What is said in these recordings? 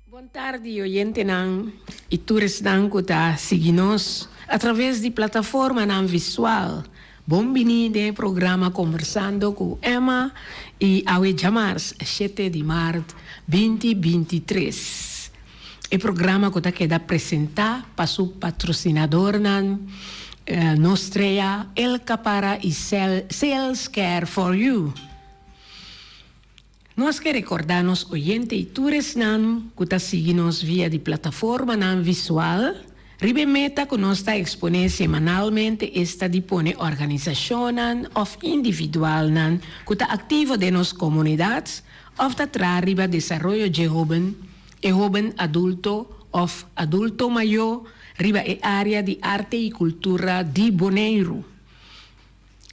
Bon tardi oyentenan y tur esnan cu ta sigui nos a traves di plataformanan visual. Bon bini den e programa Conversando cu Emma y awe djamars shete di maart binti 23. E programa cu ta keda presenta pa su patrocinadornan Nostrea, El Capara y Sales Care for You. Nos ke rekordá nos oyente i tur esnan ku ta sigui nos via di plataformanan visual riba e meta ku nos ta eksponé semanalmente esta di pone organisashonnan òf individualnan ku ta aktivo den nos komunidat òf ta traha riba desaroyo dje hóben, e hóben adulto òf adulto mayó riba e área di arte i kultura di Boneiru.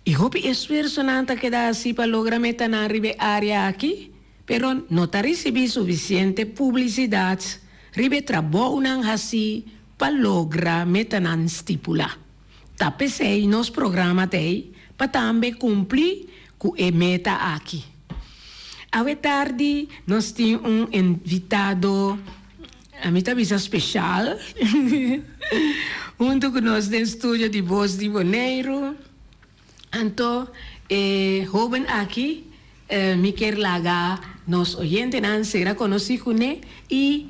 I hopi esfuersonan ta keda hasi pa logra metanan riba e área aki, pero no ta risibí sufisiente publisidat riba e trabounan hasí pa logra metanan stipulá. Ta p'esei nos programa t'ei pa tambe kumpli ku e meta aki. Awe tardi nos tin un invitado. Ami ta bisa special hunto cu nos den studio di Voz di Boneiru. Anto e hoben aki mi kier laga nos oyentenan sera conoci cune y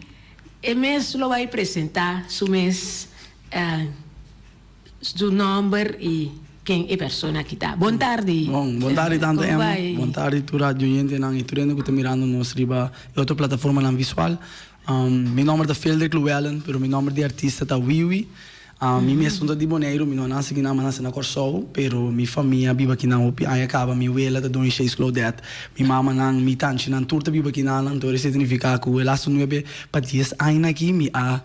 e mes lo bay presenta su mes. Su nomber y ken e persona aki ta. Bon tardi. Bon, bon tardi tante Emma. Bon tardi tur radio oyentenan y tur hende cu ta mirando nos riba e otro plataformanan visual. Mi nomber ta Feldrick Llewellyn, pero mi nomber di artista ta Wiwi. Mi mes no ta di Boneiru, mi no a nace akinan, mi a nace na Corsou, pero mi famia a biba akinan hopi aña caba. Mi wela ta Doña Sheis Claudette, mi mamanan, mi tanchinan tur ta biba akinan. Anto esey ta nifica cu e laatste nuebe pa dies aña aki mi a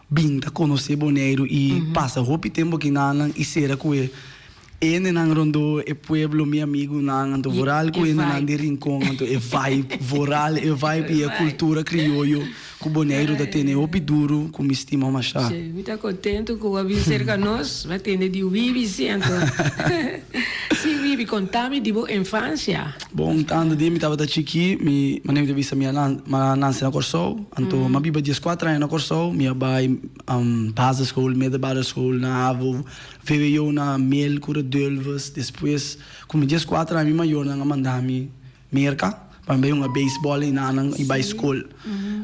Bin ta konosé Boneiru i pasa hopi tempu akinanan i sera ku e hendenan rondó e pueblo, mi amigunan, anto vooral ku hendenan di Rincon, anto e vibe, vooral e vibe i e kultura krioyo ku Boneiru ta tene hopi duru ku mi stima mashá. Sí, mi ta kontentu ku bo a bin serka nos, mi a tende di Wibi sí anto. Sí Wibi, konta mi di bo infansia. Bon, tantu dia mi tabata chikí, mi manera mi ta bisa mi a nanse na Kòrsou, anto mi a biba dieskuater aña na Kòrsou, mi a bai basisschool, middelbare school na havo, vwo na Mel ku Redulfus, despues ku mi dieskuater aña mi mayornan a manda mi Merka pa mi bai hunga beisbòl einanan i bai skol.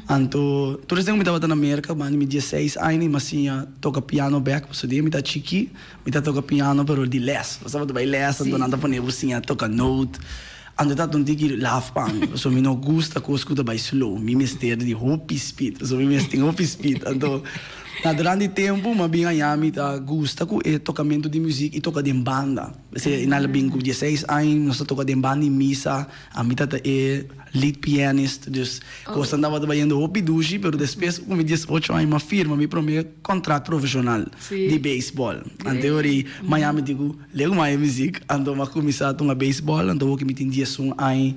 Anto tur esei ku mi tabata na Merka banda mi diesseis aña mi a siña toka piano bèk, pasobra dia mi ta chikí Mi ta toka piano pero di les. Bo sa bo ta bai les anto nan ta pone bo siña toka note. Anto ta un tiki laf pa mi pasobra mi no gusta kos ku ta bai slow. Mi mester di hopi speed pasobra mi mes tin hopi speed. Anto na durante di tempu mi a bin haña mi ta gusta ku e tokamentu di muzik i toka den banda. P'esei nan a bin ku dieseis aña nos ta toka den banda di misa. Ami ta ta e lead pianist, dus kosnan tabata bayendo hopi dushi, pero despues ku mi diesocho aña mi a firma mi prome kontrakt profeshonal di beisbòl. Anto e ora ei Miami tin ku legu mai e muzik, anto mi a kuminsá tunga beisbòl, anto awoki mi tin diesun aña,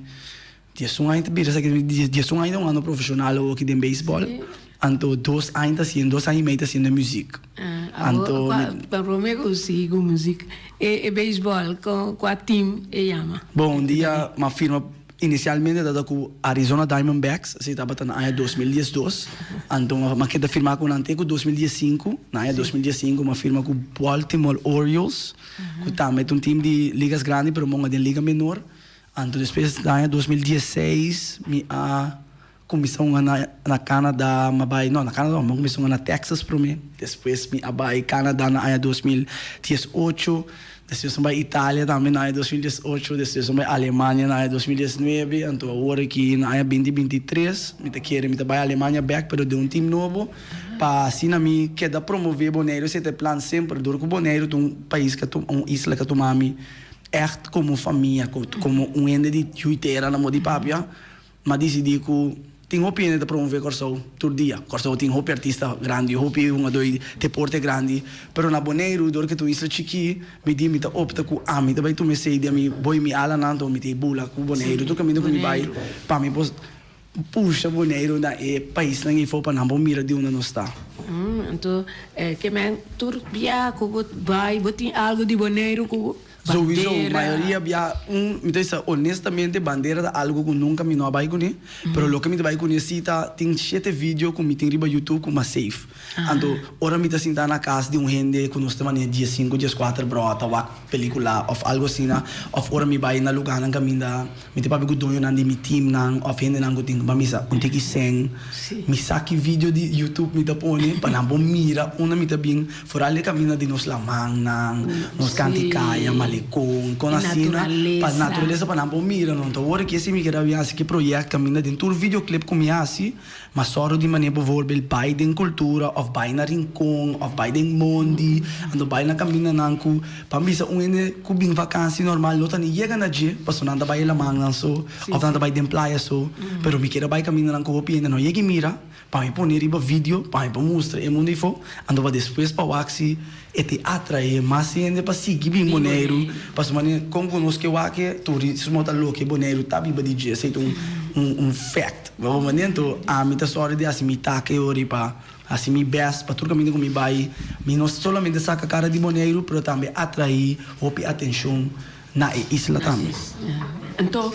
diesun aña ta bira esaki, diesun aña ta un ano profeshonal awoki den beisbòl. Anto dos aña ta haciendo, dos aña y medio ta haciendo e muziek. Anto mi. Pa prome cu sigui cu muziek, e beisbol, cua team e yama? Bon, un dia m'a firma inicialmente tabata cu Arizona Diamondbacks, esey tabata na aña 2012. Anto m'a keda firma cu nan te cu 2015. Na aña 2015 m'a firma cu Baltimore Orioles, cu tambe ta un team di ligas grandi pero monga den liga menor. Anto despues na aña 2016 mi a Kuminsá hunga na na Canada, mi a bai, no na Canada no, mi a kuminsá hunga na Texas promé, despues mi a bai Canada na aña 2018, despues mi a bai Italia tambe na aña 2018, despues mi a bai Alemania na aña 2019, anto awor aki na aña 2023 mi ta kere mi ta bai Alemania bèk pero den un team nobo pa asina mi keda promové Boneiru, esei ta e plan semper, dor ku Boneiru ta un pais ku a tuma, un isla ku a tuma mi ègt komo famia, komo un hende di yu tera na moda di papia. M'a disidí ku tin hopi hende ta promové Kòrsou tur dia. Kòrsou tin hopi artista grandi, hopi hungadó di deporte grandi, pero na Boneiru, dor ku ta un isla chikí, mi di mi ta opta ku ami ta bai tuma esei di ami boi mi alanan, anto mi ta e bula ku Boneiru. Tur kaminda ku mi bai pa mi por pusha Boneiru na e paisnan eifó pa nan por mira di unda nos ta. Anto ke men tur bia ku bo bai bo tin algu di Boneiru ku bo? Souiso, mayoria bia un, mi ta bisa honestamente bandera ta algo ku nunka mi no a bai kuné, pero loke mi ta bai kuné si ta tin shete video ku mi tin riba YouTube ku mi a save. Anto ora mi ta sinta na kas di un hende ku nos ta manera diesinku, dieskuater brò ta wak pelikula òf algo asina, òf ora mi bai na lugánan kaminda Mi ta papia ku doñonan di mi teamnan òf hendenan ku tin ku misa un tiki sèn. Mi sa ki video di YouTube mi ta pone pa nan por mira unda mi ta bin foral e kaminda di nos lamannan, nos kantikaya, malekon, kon asina pa naturalesa pa nan por mira. No ta wor ke si mi keda bin hasi ki proyèkt kaminda den tur videoclip ku mi hasi. Ma sòru di manera bovoorbeeld bai den kultura òf bai na Rincon òf bai den mondi, anto bai na kamindanan ku pa bisa un hende ku bin vakansi normal no ta ni yega na dje pasobra nan ta bai e lamannan so òf nan ta bai den playa so. Pero mi kier a bai kamindanan ku hopi hende no yega i mira pa mi pone riba video pa mi por mustra e mundu ifo anto pa despues pa wak si e te atrae mas hende pa sigui bin Boneiru pasobra manera kon ku nos ke wak e turismo ta loke Boneiru ta biba di dje esei ta un un fact. Bo momento ami ta sòru di hasi mi taka e ora pa hasi mi bèst pa tur kaminda ku mi bai mi no solamente saka kara di Boneiru pero tambe atraí hopi atenshon na e isla tambe. Anto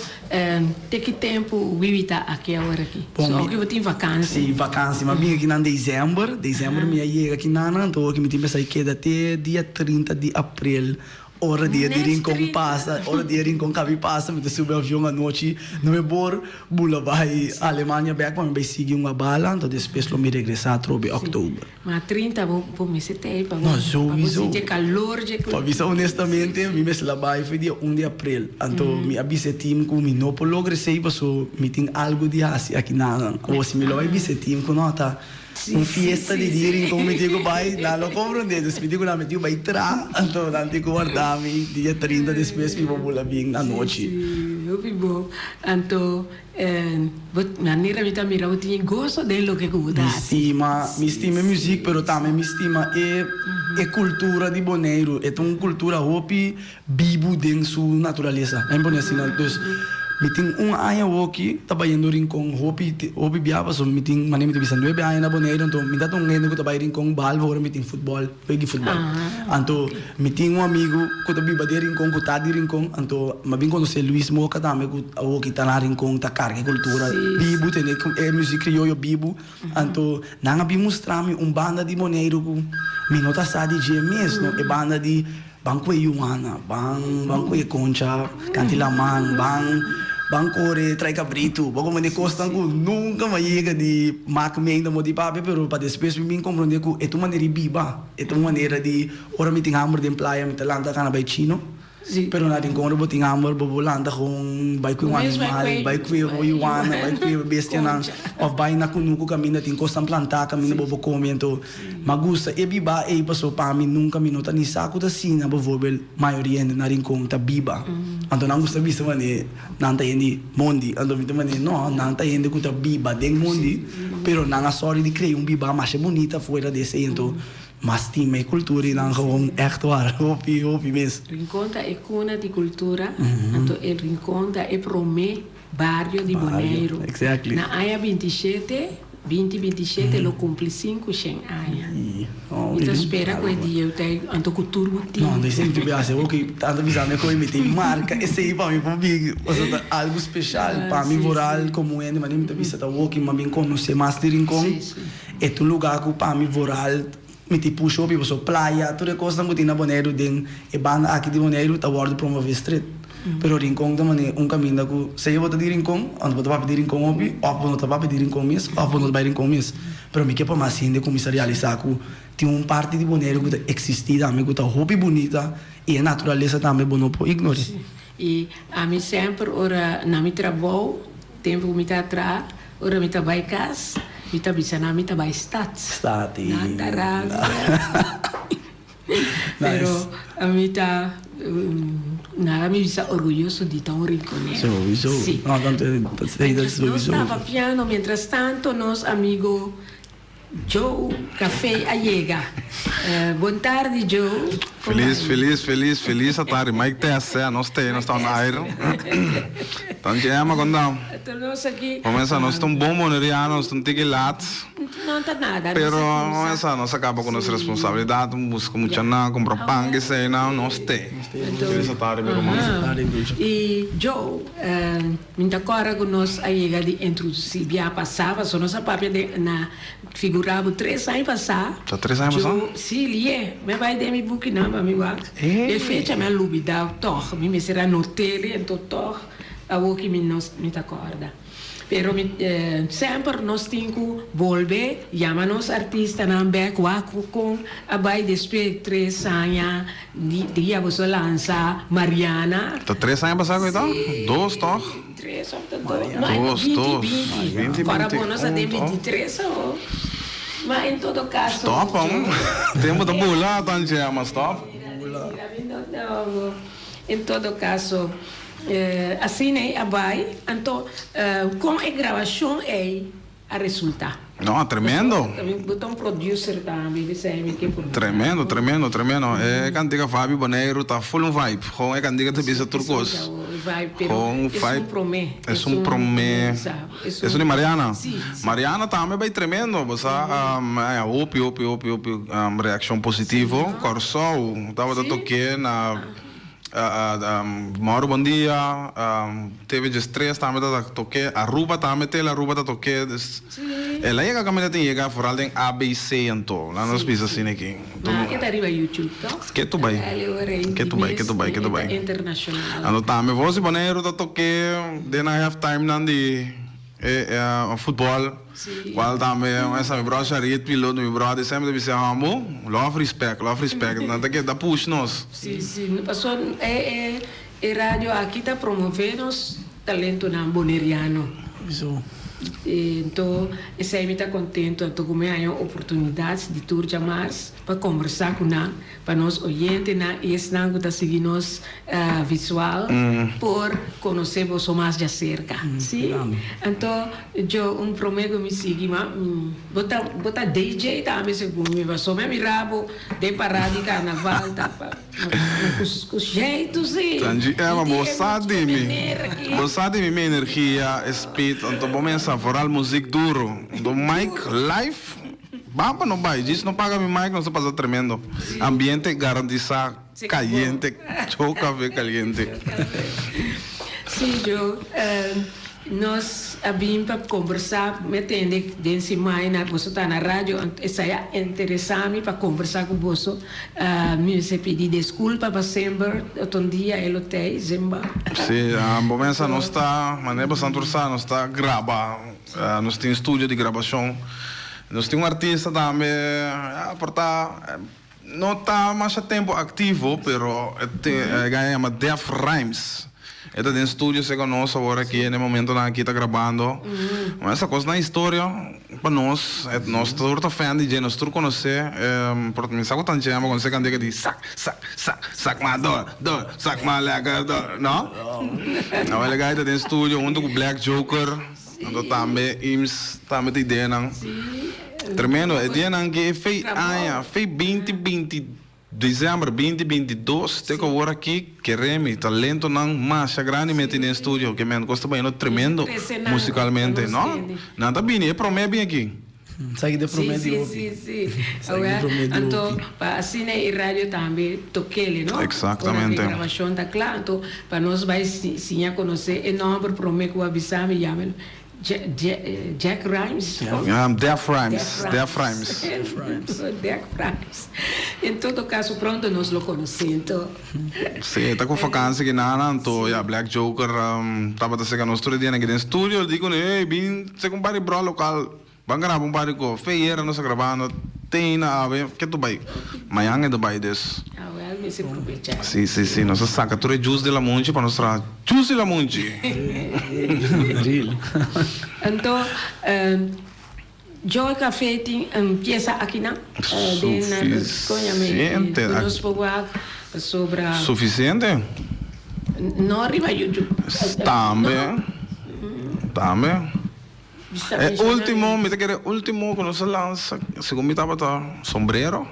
te ki tempu Wiwi ta aki awor aki? So oki bo tin vakansi? Si vakansi mi a bin aki nan desèmber, desèmber mi a yega aki nan anto oki mi tin pensa keda te dia 30 di aprel Ora dia di Rincon pasa, ora dia Rincon kabi pasa, mi ta subi avion anochi, no mi por bula bai Alemania bek pa mi bai sigui un abala, anto despues lo mi regresa atrobe oktober. Ma 30 bo bo mester ta ei pa bo pa bo sinti e kalor dje Pa bisa honestamente mi mester la bai for dia un di aprel, anto mi a bisa e team ku mi no por logra esei paso mi tin algu di hasi aki nan, awor si mi lo bai bisa e team ku no ta. Un fiesta di di Rincon mi tin ku bai, nan lo komprondé. Dus mi tin ku nan mi tin ku bai tra, anto nan tin ku warda mi dia 30 despues mi por bula bin anochi. Sí, hopi bo. Anto bo manera mi ta mira bo tin e goso den loke ku bo ta Mi hasi. stima, mi stima e muzik pero tambe mi stima e e kultura di Boneiru. E ta un kultura hopi bibu den su naturalesa, laat mi pone asina. Dus mi tin un aña awoki ta bayendo Rincon hopi hopi bia pasobra mi tin manera mi ta bisa nuebe aña na Boneiru anto mi ta ta un hende ku ta bai Rincon bahalve ora mi tin futbòl wega di futbòl. Anto mi tin un amigu ku ta biba den Rincon ku ta di Rincon anto mi a bin konosé Luis Moca tambe ku awoki ta na Rincon ta karga e kultura bibu tene e muzik krioyo bibu. Anto nan a bin mustra mi un banda di Boneiru ku mi no ta sa di dje mes no e banda di Ban ku e yuana, ban ban ku e koncha kanti laman, ban ban kore trai kabritu. Bo komo di kosnan ku nunka mi a yega di mak mei na mo di papia, pero pa despues mi bin komprondé ku e ta un manera di biba, e ta un manera di ora mi tin hamber den playa mi ta lanta kana bai chino, pero na rincon ora bo tin hamber bo por lanta gewoon bai ku un animal, bai ku e yuana, bai ku e bestianan òf bai na kunuku kaminda tin kosnan plantá kaminda bo por kome. Anto M'a gusta e biba ei paso pa mi nunca mi no ta ni sa cu ta asina bijvoorbeeld mayoria hende na Rincon ta biba. Anto nan gusta bisa mane nan ta hende mondi anto mi ta mane no nan ta hende cu ta biba den mondi pero nan a sori di crea un biba masha bunita fuera di esey anto m'a stima e cultura y nan gewoon echt waar hopi hopi mes. Rincon ta e cuna di cultura anto e Rincon ta e prome Bario di Boneiru. Na aña 27, 2027 lo kumpli 500 aña. Mi ta spera ku e dia ta anto ku tur bo tin. No, no esei mi hasi awor ku tantu bisa mi koe mi tin marka esei pa mi por bin pasobra ta algu speshal pa mi vooral komo hende manera mi ta bisa ta awor ku mi a bin konosé mas di Rincon e ta un lugar ku pa mi vooral Mi tin pusha hopi pasobra playa, tur e kosnan ku tin na Boneiru den e banda aki di Boneiru ta wòrdu promové stret. Pero Rincon ta manera un kaminda ku sea bo ta di Rincon, òf bo ta papia di Rincon hopi, òf bo no ta papia di Rincon mes, òf bo no ta bai Rincon mes. Pero mi ke pa mas hende kuminsá realisá ku tin un parti di Boneiru ku ta eksistí tambe ku ta hopi bunita i e naturalesa tambe bo no por ignor'é. I ami semper ora na mi trabou. Tempu ku mi ta traha, ora mi ta bai kas, mi ta bisa nan mi ta bai stat. Stat i. Nan ta rabia. Pero mi ta, nan mi bisa orguyoso di ta un rinconero. Souiso. Si. No, dat is souiso. Nos ta papiando, mientras tanto nos amigo Joe Café a yega. Bon tardi Joe. Felis felis felis felis atardi Mike test sea nos te nos ta on aire Tanchi Emma con ta Comensa nos ta un bon boneriano nos ta un tiki laat No ta nada pero comensa nos a caba cu nos responsabilidad busca muchanan cumpra pan esey nan nos te Felis atardi mi ruman. Y Joe mi ta corda cu nos a yega di introduci bia pasa pasobra nos a papia den na Figura bo tres aña pasá. Ta tres aña pasá? Yo, sí, lié. Mi a bai den mi bukinan pa mi wak. E fecha mi a lubidá tòg. Mi mester a not'é anto tòg awor ki mi no mi ta kòrda. Pero mi semper nos tin ku bolbe yama nos artistanan bèk wak kon a bai despues di tres aña di dia boso a lansa Mariana. Ta tres aña pasá ku e ta? Dos tòg? Tres of ta dos? No, e ta Dos, binti dos. binti. Binti, Ora binti bo nos a un, den toch? bintitres awo. Ma en todo caso, Stop, Joe. hom. Tempo ta bula, Tantje, maar stop. Mira, mira, mi no ta bo. En todo caso, asina ei a bai. Anto, con e grabacion ei a resulta? No, tremendo. Bo ta un producer tambe, bisai mi ke por. Tremendo, tremendo, tremendo. E kantika Fabi Boneiru ta full un vibe. Gewoon e kantika ta bisa tur kos. Gewoon un vibe. Esun prome. Esun di Mariana. Mariana tambe bai tremendo. Bo sa hopi, hopi, hopi, hopi reakshon positivo. Kòrsou tabata tok'é na. Mauro bon dia, TV 13 tambe ta toke, Aruba tambe Tele Aruba ta toke, dus el a yega kaminda tin yega foral den ABC anto, laat nos bisa asina aki. Ma e ta riba YouTube toch? Ketu bai, ketu bai, ketu bai, ketu bai. Anto tambe Voz di Boneiru ta toke den nan half time nan di e futbol. Cual tambe esa mi brother Sharit piloto mi brother semper ta bisa humble love respect love respect nan ta keda push nos. Si si paso e e radio aki ta promove nos talentonan boneriano ento esey mi ta contento anto cu mi haña oportunidad di tur djamars pa combersa cu nan Pa nos oyentenan i esnan ku ta sigui nos visual por konosé boso mas djaserka. Sí? Anto yo un promé ku mi sigui ma bo ta bo ta DJ tambe segun mi pasobra mi a mira bo den parada di karnaval ta pa ku jeitu sí. Tanchi Eva bo sa di mi bo sa di mi mi energia e speed anto bo mesa vooral muziek duro anto mic live. Bamba no bai, djis no paga mi mic nos ta pasa tremendo. Ambiente garantisa caliente, cho cafe caliente. Sí Joe, nos a bin pa combersa, mi a tende den siman na boso ta na radio, esai a interesa mi pa combersa cu boso, mi mester pidi desculpa pa semper otro dia e lo tey, Zimba. Sí, bo mesa nos ta, manera bo san tur sa, nos ta graba. Nos tin studio di grabacion. Nos tin un artista tambe, ya por ta no ta masha tempo activo, pero e gaya yama Def Rhymes. E ta den studio cerca nos awor aki, na e momentonan aki ta grabando. Ma esa cos na historia pa nos, nos tur ta fan di dje, nos tur conoce. Por mi sa cu tan dje, mi conoce cantica di sak, sak, sak, sak ma dor, dor, sak ma lekker dor, no? Awor e gaya ta den studio hunto cu Black Joker. Anto tambe Ims tambe ta ideanan tremendo. E dianan ke e fei aña, fei binti binti december binti binti dos te ku awor aki kere mi talentonan masha grandi meti den studio ke men kos ta bayendo tremendo musikalmente no. Nan ta bini e prome bin aki. Esaki ta e prome di hopi. Sí, sí, sí. Esaki ta e prome di hopi. Anto pa asina e radio tambe tokele, no? Exactamente. Ora ku e grabashon ta kla, anto pa nos bai siña konosé e nòmber prome ku a bisa mi yama Jack Rhymes. Def Rhymes. Def Rhymes. Def Rhymes. En todo kaso pronto nos lo konosé, anto. Sí, ta ku vakansi ki nana, anto ya Black Joker tabata seka nos tur e dianan aki den studio, el di ku hey bin seka un par di brò lokal, ban graba un par di ko, fe yera nos a grabando te na awe, ke tu bai? Mañan e ta bai dus. Awel mester probecha. Sí, sí, sí, nos a saka tur e juice di lamunchi pa nos traha juice di lamunchi. Real. Anto Joy Café tin un pieza akinan den Suficiente. Ku nos por wak pasobra. Suficiente? No riba YouTube. Tambe. Tambe. E ultimo, mi ta kere e ultimo ku nos a lansa, segun mi tabata Sombrero.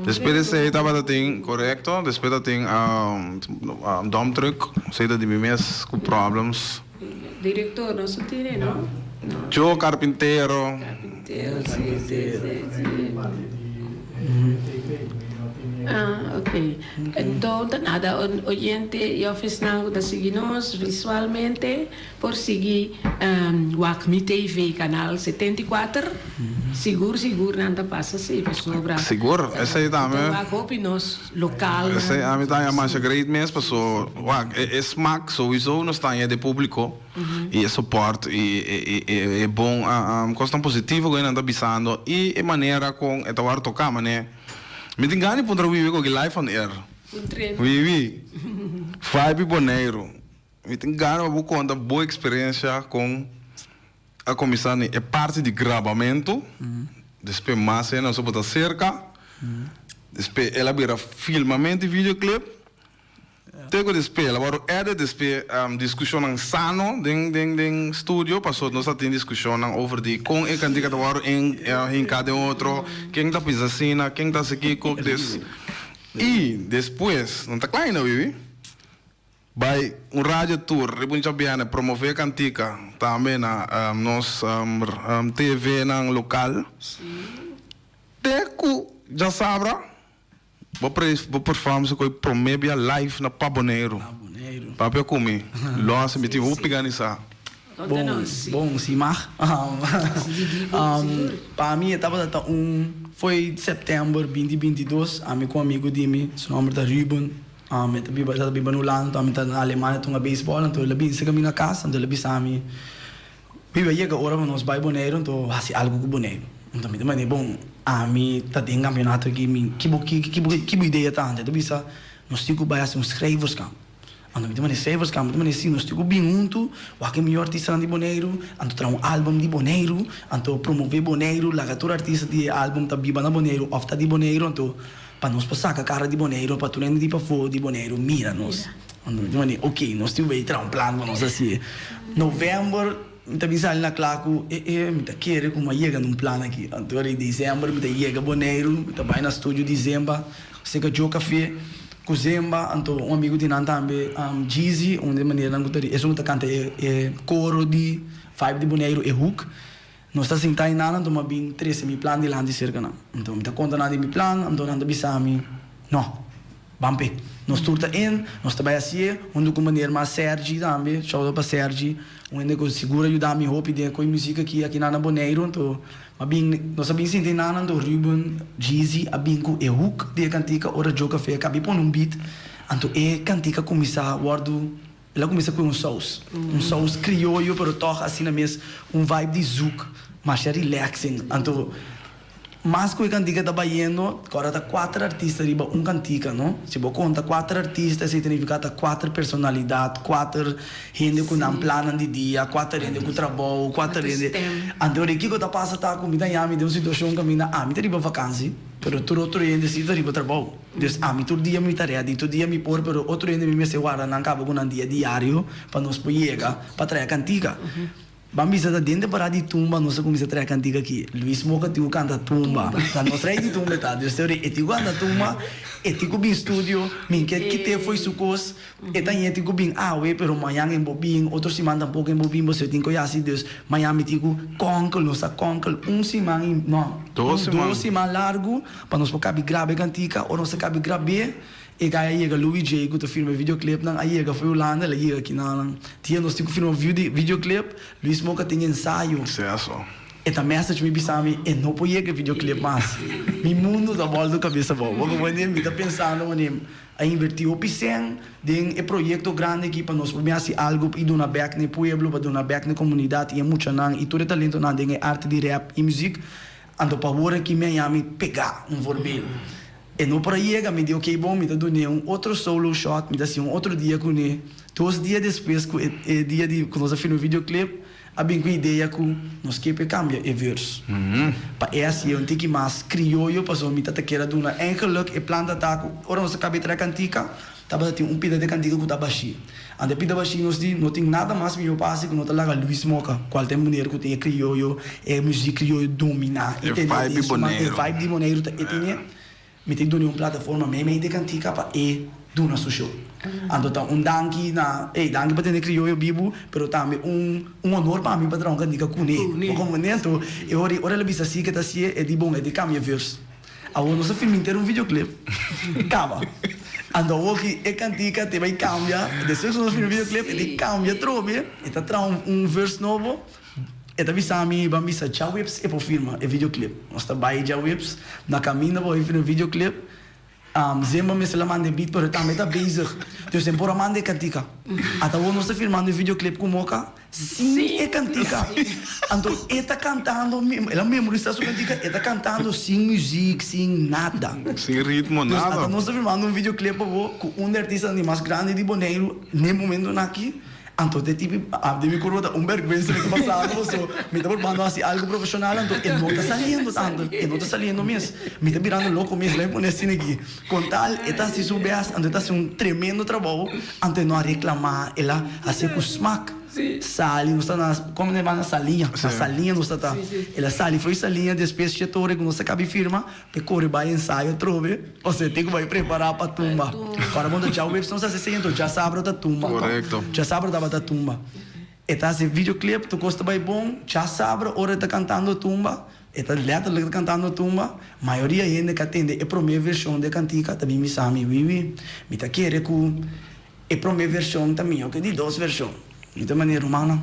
Despues di esei tabata tin, korekto, despues ta tin dump truck, esei ta di mi mes ku problems. Director nos a tene no? Joe Carpintero. Carpintero, si, si, si, si. Ah, ok. Enton ta nada, oyente y of esnan cu ta sigui nos visualmente por sigui wak Mi TV canal 74. Sigur, sigur nan ta pasa si, pasobra. Sigur, esey tambe. Ta wak hopi nos localnan. Esey ami ta haña masha great mes paso wak e smak souiso nos ta haña di publico y e support y e bon cosnan positivo cu nan ta bisando y e manera con e ta worde toca mane mi tin gana di puntra Wiwi cu aki live on air Wiwi Vibe Boneiru mi tin gana pa bo conta bo experiencia con A kuminsá na e parti di grabamentu, despues mas hende a soportá serka, despues el a bira filmamentu di videoclip, te ku despues el a wòrdu edit, despues diskushonnan sano den den den studio, pasobra nos a tin diskushonnan over di kon e kantika ta wòrdu hinká den otro, ken ta pensa asina, ken ta hasi kiko, des i despues nan ta kla ainda wiwi. Bai un radio tour riba un djabièrnè promové e kantika tambe na nos TV nan lokal. Te ku djasabra bo bo perform su ku e promé bia live na Pa Boneiru. Papia ku mi lòs mi tin hopi gana di sa. Bon, bon, si mag. Pa mi e tabata ta un foi sèptèmber binti 22 ami ku un amigu di mi su nòmber ta Ruben. Mi ta biba, ta biba na Hulanda, anto ami ta na Alemania tunga beisbòl, anto el a bin serka mi na kas, anto el a bisa mi, Bibi a yega ora pa nos bai Boneiru, anto hasi algu ku Boneiru. Anto mi ta manda, bon, ami ta den kampionato aki, mi ki bo ki ki bo ki bo idea ta? Anto el ta bisa, nos tin ku bai hasi un schrijverskamp. Anto mi ta manda, schrijverskamp? Mi ta manda, si, nos tin ku bin huntu, wak e mihó artistanan di Boneiru, anto traha un album di Boneiru, anto promové Boneiru, laga tur artista di e album ta biba na Boneiru òf ta di Boneiru, anto Pa nos por saka kara di Boneiru, pa tur hende di pafó di Boneiru mira nos. Anto mi ta mandi, ok, nos tin bay traha un plan pa nos hasié. Novèmber mi ta bin sali na kla ku e e mi ta kere ku mi a yega na un plan aki. Anto di desèmber mi ta yega Boneiru, mi ta bai na studio di Zemba, seka Joe Café ku Zemba, anto un amigu di nan tambe, Jeezy, un di e maneran ku ta esun ku ta kanta e e koro di Vibe di Boneiru, e hook. Nos ta sinta einan anto mi a bin trese mi plan dilanti serka nan. Anto mi ta konta nan di mi plan, anto nan ta bisa mi, No, ban p'e. Nos tur ta in, nos ta bai hasié, huntu ku meneer mas Sergi tambe, shout out pa Sergi, un hende ku sigur a yuda mi hopi den e koe muzik aki akinan na Boneiru. Anto mi a bin, nos a bin sinta einan, anto Ruben, Jeezy a bin ku e hook di e kantika ora Joe Café a kabi pone un beat, anto e kantika kuminsá wòrdu. El a kuminsá ku un sous, un sous krioyo pero tòg asina mes un vibe di zouk masha relaxing. Anto mas ku e kantika ta bayendo, kòrda ta kuater artista riba un kantika, no? Si bo konta kuater artista esei ta nifiká ta kuater personalidat, kuater hende ku nan plannan di dia, kuater hende ku trabou, kuater hende. Anto di kiko ta pasa ta ku mi ta yami den un situashon kaminda ami ta riba vakansi pero tur otro hende si ta riba trabou. Dus ami tur dia mi ta ready, tur dia mi por, pero otro hende mi mester warda nan kaba ku nan dia diario pa nos por yega pa traha kantika. Ban bisa ta den temporada di tumba nos a kuminsa traha kantika aki. Luis Moka tin ku kanta tumba. Ta nos rei di tumba e ta. Dus te ora e tin ku kanta tumba, e tin ku bin studio, mi ke kit'é fo'i su kos, e ta ñe tin ku bin awe, pero mañan e bo bin, otro siman tampoko e bo bin, pasobra e tin ku yasi. Dus mañan mi tin ku kònkel, nos a kònkel un siman i no, Dos siman. dos siman largu. Pa nos por kabi graba e kantika, ora nos a kabi grab'é, e guy a yega, Louis J, ku ta firma e videoclipnan, a yega for Hulanda, el a yega aki nan. Dia nos tin ku firma videoclip, Luis Moka tin ensayo. Seso. E ta message mi bisa mi, e no por yega e videoclip mas. Mi mundo ta bòltu kabes abou. Bo comprende? Mi ta pensando wanneer a invertí hopi sèn den e proyekto grandi aki pa nos por bin hasi algu i duna bèk na e pueblo, pa duna bèk na e komunidat i e muchanan i tur e talentonan den e arte di rap i muzik. Anto pa wor aki mi a yami pegá un voorbeeld. E no por a yega, mi di ok bon mi ta dun'é un otro solo shot, mi ta hasi un otro dia kuné. Dos dia despues ku e e dia di ku nos a filma e videoclip, a bin ku e idea ku nos ke p'e kambia e verse. Pa e hasié un tiki mas krioyo pasobra mi ta ta kier a duna. Eigenlijk e plan ta ta ku ora nos a kaba e traha kantika, Tabata tin un pida de kantika ku ta bashí. Ante e pida bashí nos di, no tin nada mas mihó pa hasi ku no ta laga Luis Moka, kual ta e muner ku tin e krioyo, e muzik krioyo dominá i E tene vibe den di su man, e Boneiru. vibe di Boneiru ta e tene. Mi ta duna un plataforma meimei di kantika pa e duna su show. Anto ta un danki na, ey, danki pa tene Krioyo bibu, pero tambe un un honor pa mi pa traha un kantika kuné. Bo komprendé? Anto e ora ora el a bisa si ke ta hasié, e di bon, e di kambia vers. Awor nos a filma henter un videoclip, kaba. Anto awor ki e kantika te bai kambia, despues ku nos filma e videoclip e di kambia atrobe, e ta traha un un vers nobo. E ta bisa mi ban bisa djaweps e por firma e videoclip. Nos ta bai djaweps na caminda pa bai firma e videoclip. Zemba mester la manda e beat pero e tambe ta bezig. Dus e por a manda e cantica. Ata awor nos ta firmando e videoclip cu Moka sin e cantica. Anto e ta cantando, el a memorisa su cantica, e ta cantando sin muziek, sin nada. Sin ritmo, Dus nada. ata nos ta firmando un videoclip awor cu un di artistanan di mas grandi di Boneiru n'e momentonan aki. Anto te tipi a den mi kurpa ta un bèrgwensa mi ta pasando paso mi ta probando hasi algu profeshonal anto e no ta saliendo tanto e no ta saliendo mes mi ta birando loko mes lo mi pone asina aki kon tal e ta hasi su bèst anto e ta hasi un tremendo trabou anto e no a reklamá el a hasié ku smak sali nos ta na komo nan yama na saliña na saliña nos ta ta el a sali for di saliña despues shete ora ku nos a kabi firma Te kore bai ensayo atrobe, osea tin ku bai prepará pa tumba. Ora bo ta djaweps nos hasi esei, enton djasabra ta tumba. Korekto. Djasabra tabata tumba. E ta hasi videoclip, tur kos ta bai bon. Djasabra ora e ta kantando tumba, e ta letterlijk ta kantando tumba, mayoria hende ka tende e promé vershon di e kantika ta bin bisa mi, Wiwi, mi ta kere ku e promé vershon ta mihó ku e di dos vershon. Mi ta manera, Rumannan,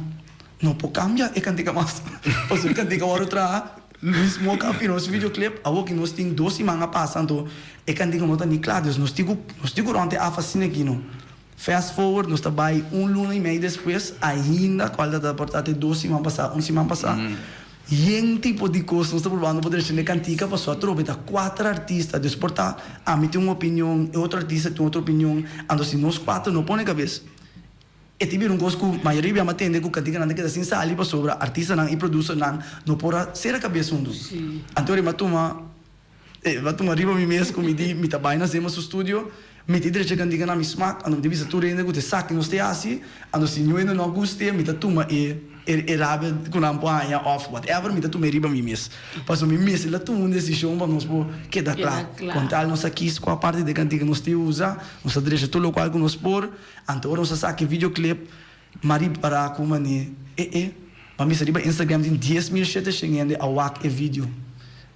no por kambia e kantika mas. Pasobra e kantika wòrdu traha. Luis Moka a firma su videoclip awor ki nos tin dos siman a pasa anto e kantika no ta ni kla dus nos tin ku nos tin ku rònt e af asina aki no. Fast forward nos ta bai un luna i mei despues ainda kual ta ta por ta te dos siman pasa un siman pasa yen tipo di kos nos ta probando pa drecha e kantika pasobra atrobe ta kuater artista dus por ta ami tin un opinion e otro artista tin otro opinion anto si nos kuater no pone kabes E tin bira un kos ku mayoria bia tende ku kantikanan ta keda sin sali pasobra artistanan i producernan no por a sera kabes huntu. Anto mi a tuma mi a tuma riba mi mes ku mi di mi ta bai na Zema su studio, mi ta drecha kantika na mi smak, anto mi ta bisa tur hende ku ta esaki nos ta hasi, anto si niun hende no a gust'e mi ta tuma e e rabia ku nan por haña òf whatever mi ta tuma e riba mi mes. Pasobra mi mester la tuma un desishon pa nos por keda kla. Kon tal nos a kis kua parti di e kantika nos ta usa, nos ta drecha tur lokual ku nos por. Anto ora nos a saka e videoclip, m'a ripará ku manera, e e, pa misa riba Instagram tin 10,700 hende a wak e video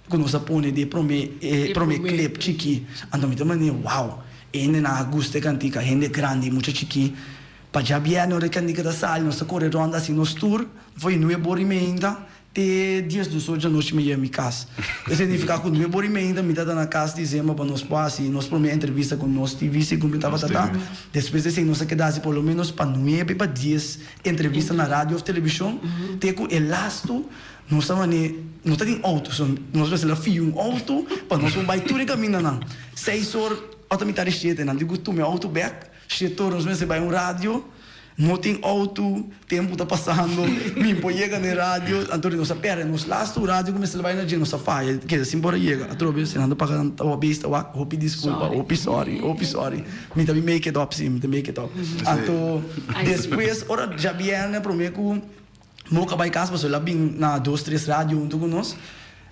ku nos a pone di e promé e promé clip chikí. Anto mi ta manera, wow, e hendenan a gusta e kantika, hende grandi, mucha chikí. Pa djabièrnè ora e kantika ta sali nos ta kore rònt hasi nos tour, for nuebe ora i meinta Te dies dus or djanochi mi yega mi kas. Esei nifiká ku nuebe or i meinta mi ta ta na kas di Zemba pa nos por hasi nos promé entrevista ku nos TV segun mi tabata ta. Despues di esei nos a keda hasi por lo ménos pa nuebe pa dies entrevista na radio òf televishon te ku e lastu nos ta man'é no ta tin outo so nos mester a fia un outo pa nos por bai tur e kamindanan. Seis or ota mitar di shete nan di ku tuma e outo bèk shete or nos mester bai un radio. No tin auto, tempu ta pasando, mi por yega na e radio, anto nos a perde nos lastu radio ku mester bai na dje, nos a faya, keda sin por a yega. Atrobe si nan ta paga nan ta bes ta wak, hopi disculpa, hopi sorry, hopi sorry. Mi ta bin make it up si, mi ta make it up. Anto despues ora djabièrnè prome ku Moka bai kas pasobra el a bin na dos tres radio huntu ku nos,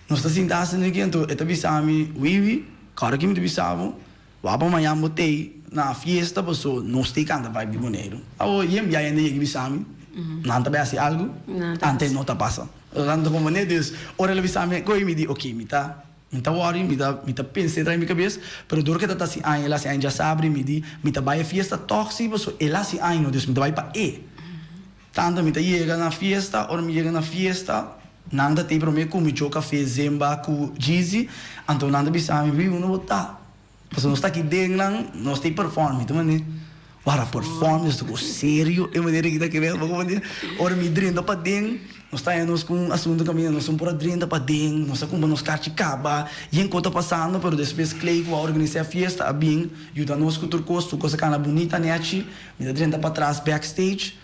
nos ta sinta asina aki anto e ta bisa mi, Wiwi, kòrda ki mi ta bisa bo? Wak pa mañan bo tei na fiesta paso nos tei kanta vibe di Boneiru. Awo yen bia hende yega bisa mi nan ta bai hasi algu ante no ta pasa. Nan ta komprende dus ora el a bisa mi koe mi di ok mi ta mi ta worry mi ta mi ta pensa e trae mi kabes pero dor ke ta ta hasi aña el a hasi aña djasabra mi di mi ta bai e fiesta tog si paso el a hasi aña no dus mi ta bai pa e. Tanto mi ta yega na fiesta ora mi yega na fiesta nan ta tei prome ku mi Joe Café Zemba ku Jeezy anto nan ta bisa mi Wiwi unda bo ta? Pasobra nos ta aki den nan, nos ta perform, mi ta manda wara perform nos ta ku serio e manera ki ta kere bo comprende. Ora mi drenta paden nos ta haña nos ku un asunto kaminda nos no por a drenta paden, nos a kumpra nos karchi kaba, yen kos ta pasando pero despues Clay ku a organisa e fiesta a bin yuda nos ku tur kos, tur kos a kana bunita nechi, mi ta drenta patras backstage.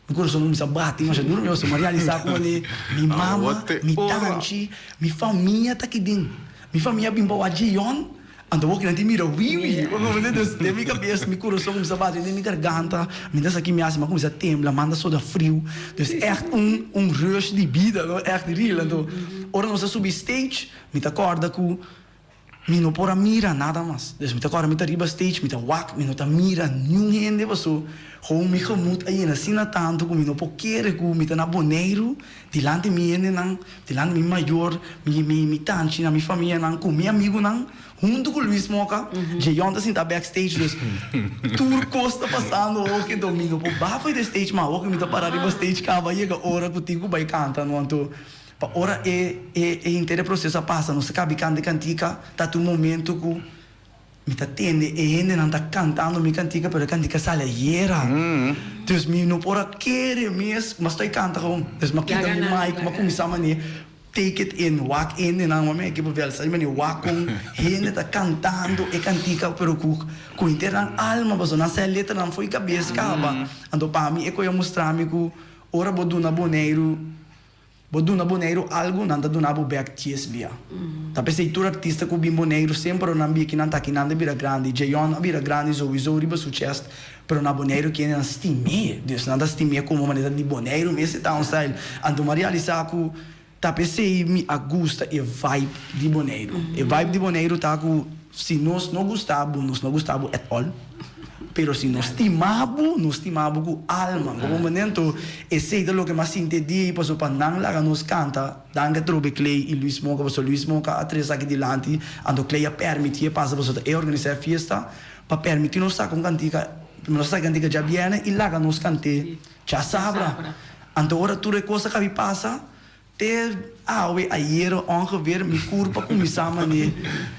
Mi kurason kuminsá bati masha duru, mi a realisá ku mi mama, mi tanchi, mi famia ta aki den. Mi famia a bin pa wak Jeyon, anto awor ki nan tin mira Wiwi. Dus den mi kabes mi kurason kuminsá bati den mi garganta, mi ta sa ki mi hasi, mi a kuminsá tembla, manda soda friu. Dus ègt un un rush di bida, no, ègt real. Anto ora nos a subi stage, mi ta kòrda ku. Mi no por a mira nada mas. Dus mi ta kòrda mi ta riba stage, mi ta wak, mi no ta mira niun hende paso gewoon mi gemoed a yena asina tantu ku mi no por kere ku mi ta na Boneiru dilanti mi hendenan, dilanti mi mayor, mi mi mi tanchinan, mi famianan ku mi amigunan huntu ku Luis Moka. Jeyon ta sinta backstage dus tur kos ta pasando oki anto mi no por baha for di stage mas oki mi ta para riba stage kaba yega ora ku tin ku bai kanta no anto Pa ora e e e henter e proseso a pasa, nos ta kabi kanta e kantika, ta ta un momento ku mi ta tende e hendenan ta kantando mi kantika, pero e kantika sali ayera. Dus mi no por a kere mes, m'a stoi kanta gewoon. Dus m'a kita mi mic, m'a kuminsá manera take it in, wak hendenan, wak mi ekipo bel sa di manera wak kon hende ta kantando e kantika, pero ku ku henter nan alma, pasobra nan sa e letranan fo'i kabes kaba. Anto pa mi e koe a mustra mi ku ora bo duna Boneiru Bo duna Boneiru algu, nan ta duna bo bek dies bia. Ta p'esei tur artista ku bin Boneiru semper ora nan bia ki nan ta aki nan ta bira grandi. Jeyon a bira grandi souiso riba su chest, pero na Boneiru kende nan stim'é. Dus nan ta stim'é komo manera di Boneiru mes e ta un style. Anto mi a realisá ku ta p'esei mi a gusta e vibe di Boneiru. E vibe di Boneiru ta ku si nos no gusta bo, nos no gusta bo at all. Pero si nos stima bo, nos stima bo ku alma. Bo comprende? Anto, esei ta loke mas sinti e dia ei, pasobra pa nan laga nos kanta, danki atrobe Clay i Luis Moca, pasobra Luis Moca a trese aki dilanti, anto Clay a permitié pasa pasobra ta e organisá e fiesta, pa permití nos saka un kantika, nos a saka e kantika djabièrnè i laga nos kant'é djasabra. Anto ora tur e kos a kabi pasa, Te awe, ayera ongeveer, mi kurpa kuminsá mané.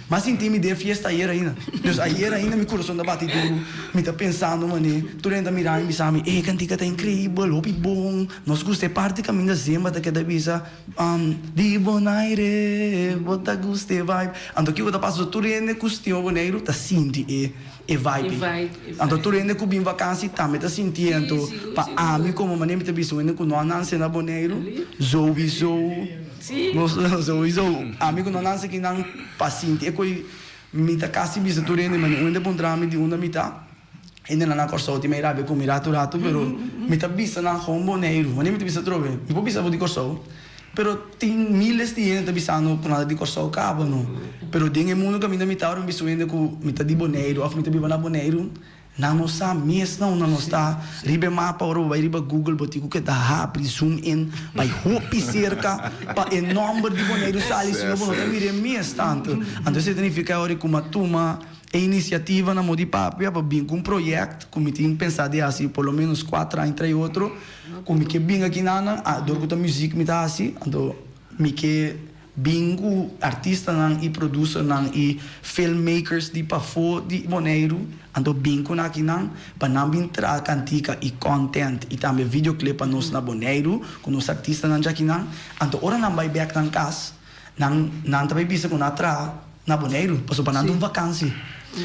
M'a sinti mi den fiesta ayera ainda. Dus ayera ainda mi kurason ta bati duru. Mi ta pensando mané, tur hende ta mira mi bisa mi, e kantika ta inkreibel, hopi bon. Nos gusta e parti kaminda Zemba ta keda bisa, Di Bonaire, bo ta gusta e vibe. Anto kiko ta pasa? Tur hende ku stima Boneiru ta sinti e. E vibe ei. Anto tur hende ku bin vakansi tambe ta sintié. Anto pa ami komo manera mi ta bisa un hende ku no a nanse na Boneiru, souiso, souiso ami ku no a nanse akinan pa sinti e koi mi ta kasi bisa tur hende manera un hende puntra mi di unda mi ta, hendenan na Kòrsou tin mei rabia ku mi ratu ratu pero mi ta bisa nan gewoon Boneiru. Manera mi ta bisa atrobe, mi por bisa bo di Kòrsou. Pero tin miles di hende ta bisando ku nan ta di Kòrsou kaba no. Pero den e mundu kaminda mi ta ora mi bisa un hende ku mi ta di Boneiru òf mi ta biba na Boneiru, nan no sa mes na unda nos ta. Riba e mapa ora bo bai riba Google bo tin ku keda habri, zoom in, bai hopi serka pa e nòmber di Boneiru sali sino bo no ta mira e mes tantu. Anto esei ta nifiká ora ku mi a tuma e inisiativa na mo di papia pa bin ku un proyèkt ku mi tin pensa di hasi por lo ménos kuater aña tras otro. Ku mi ke bin aki nan a dor ku ta muzik mi ta hasi, anto mi ke bin ku artistanan i producernan i filmmakers di pafó di Boneiru, anto bin ku nan aki nan pa nan bin traha kantika i content i tambe videoclip pa nos na Boneiru ku nos artistanan djaki nan. Anto ora nan bai bek nan kas, nan nan ta bai bisa ku nan a traha na Boneiru, pasobra pa nan ta un vakansi.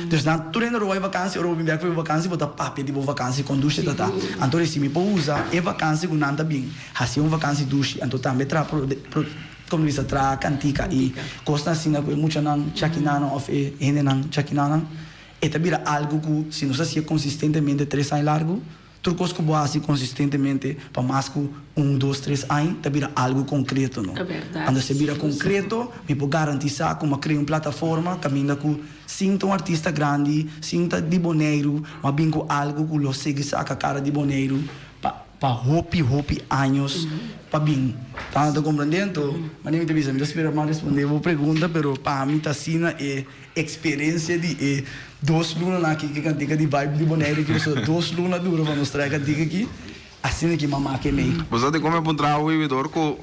Dus nan tur hende ora bo bai vakansi, ora bo bin bek for bo vakansi bo ta papia di bo vakansi kon dushi ta ta. Anto resi mi por usa e vakansi ku nan ta bin hasi un vakansi dushi, anto tambe traha pro komo bisa traha kantika i kosnan asina ku e muchanan chakinanan òf e hendenan chakinanan e ta bira algu ku si nos hasié konsistentemente tres aña largu Tur kos ku bo hasi konsistentemente pa mas ku un, dos, tres aña ta bira algu konkreto, no? Ta bèrdat. Anto si e bira konkreto, mi por garantisá ku mi a krea un plataforma kaminda ku sin ta un artista grandi, sin ta di Boneiru, mi a bin ku algu ku lo sigui saka kara di Boneiru pa pa hopi, hopi años pa bin. Ta ta komprendé? Anto, manera mi ta bisa, mi ta spera pa mi a respondé bo pregunta, pero pa mi ta asina e. Experencia di e dos lunanan aki ke kantika di vibe di Bonaire aki pasobra dos luna dura pa nos trae kantika aki asina ki mama ke mei. Bo sa di kon mi a puntra bo bibidor ku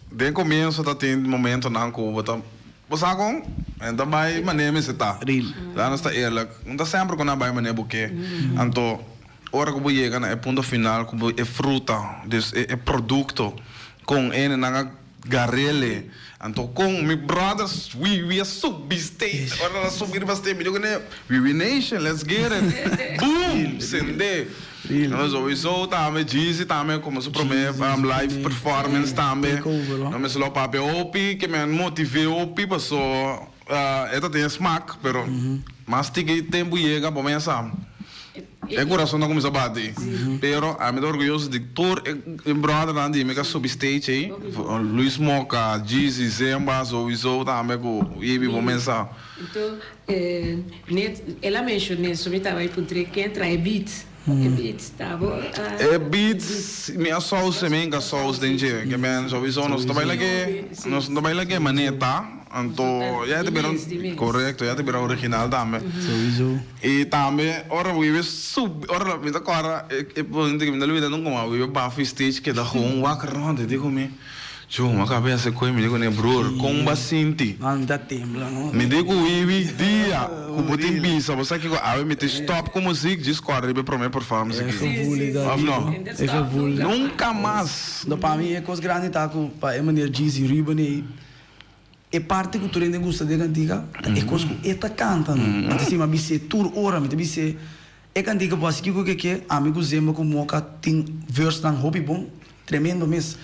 den komienso ta tin momentonan ku bo ta bo sa kon e ta bai manera mester ta la nos ta eerlijk no ta semper ku nan a bai manera bo ke anto ora ku bo yega na e punto final ku bo e fruta dus e produkto kon e nan a Garele. Anto kon mi brothers Wiwi a subi stage. Ora nan a subi riba stage mi di kune Wiwi nation let's get it. Boom! Sende. No souiso tambe Jeezy tambe komo su prome live performance tambe. No mester lo papia hopi ke mi a motive hopi paso e ta tin e smak pero mas tiki tempu yega bo mesa. E kurason ta kuminsá bati. Pero ami ta orguyoso di tur e bròdernan di mi ku a subi stage ei, Luis Moka, Jeezy, Zemba, souiso tambe ku Ibi bo mesa. Anto net el a menshoné so mi tabata puntr'é ken traha e beat. E beat ta bo a. E beat mi a sous e mi a hinka sous den dje. Ke men souiso nos ta bai lag'é, nos no ta bai lag'é maneta. Anto ya ta bira korekto, ya ta bira original tambe. Souiso. I tambe ora Wiebe subi, ora mi ta kòrda e punto ku mi ta lubida nunka mas, Wiebe baha for stage keda gewoon wak rònt, e di ku mi, Djo, mi a kaba hasi koe, mi di ku ne, Broer, kon bo a sinti? Man, mi ta tembla no. Mi di ku Wiebe, Dia ku bo tin bisa, bo sa kiko awe mi tin stòp ku muzik, djis kòrda riba e promé performance E aki. gevoel ei ta Òf no? riba, e gevoel. Nunka mas! No, pa mi e kos grandi ta ku pa e manera Jeezy Ruben ei. E parti ku tur hende gusta den kantika ta e kos ku e ta kanta no. Anto si mi a bis'é tur ora mi ta bis'é e kantika bo hasi kiko ke ke, ami ku Zemba ku Moka tin versnan hopi bon, tremendo mes.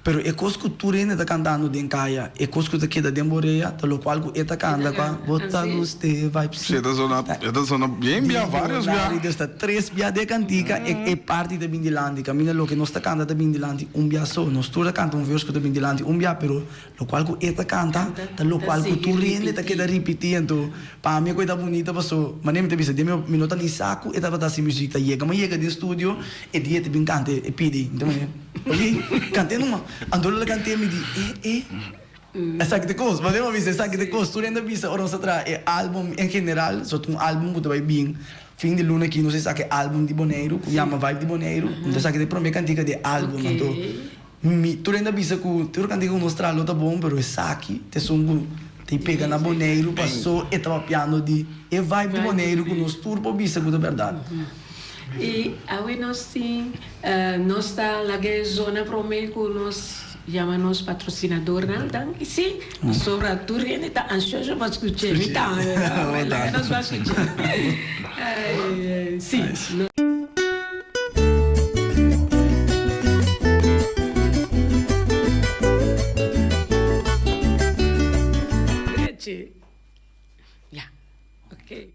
Pero e kos ku tur hende ta kantando den kaya, e kos ku ta keda den bo rea ta lokual ku e ta kanta kua bo ta gust'é vibe Si e ta zona, e ta zona bien bia, varios bia. Dus ta tres bia den e kantika e parti ta bin dilanti. Kaminda loke nos ta kanta ta bin dilanti un bia so. Nos tur ta kanta un vers ku ta bin dilanti un bia pero Locual cu e ta canta ta locual cu tur hende ta keda ripiti anto pa mi e coe ta bunita paso manera mi ta bisa den mi no ta ni sa cu e tabata haci music ta yega mi yega den studio e dia e ta bin canta e pidi mi ta manera oye cante numa anto lo cante mi di e e esaki ta cos manera mi a bisa esaki ta cos tur hende a bisa ora nos ta traha e album en general so ta un album cu ta bay bin fin di luna aki nos a saca e album di Boneiru cu yama vibe di Boneiru anto esaki ta e prome cantica di e album anto. Mi tur hende a bisa ku tur kantika ku nos traha lo ta bon pero esaki ta esun ku ta pega na Boneiru paso e ta papiando di e vibe di Boneiru ku nos tur por bisa ku ta bèrdat. I awe nos tin nos ta laga e zona prome ku nos yama nos patrosinadornan danki si pasobra tur hende ta ansioso pa skuch'é mi tambe laga nos pa skuch'é si. Ya, ok.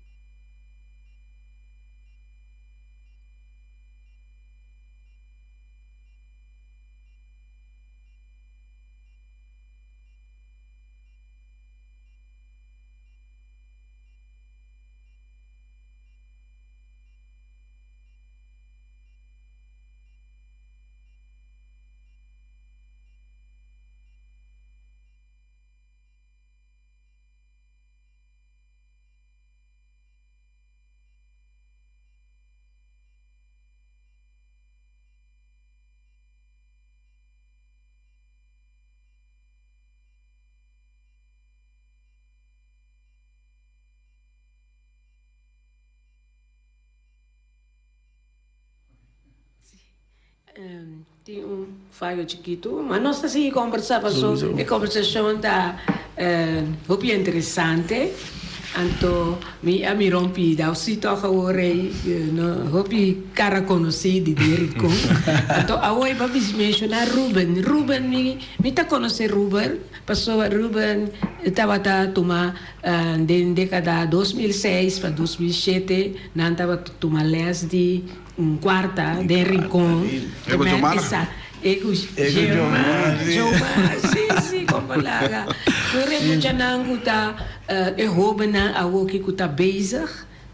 Tin un fayo chikitu, ma nos ta sigui kombersá paso e kombersashon ta hopi interesante. Anto mi a mira un pida si tòg awor ei hopi kara konosí di den Rincon. Anto awor bo a menshoná Ruben. Ruben mi mi ta konosé Ruben pasobra Ruben tabata tuma Den dekada 2006 pa 2007 nan tabata tuma les di un kuarta den Rincon. E ku Jomar? E ku Jomar, Jomar, si, si, kon por laga. Tur e muchanan ku ta e hobennan awoki ku ta bezig,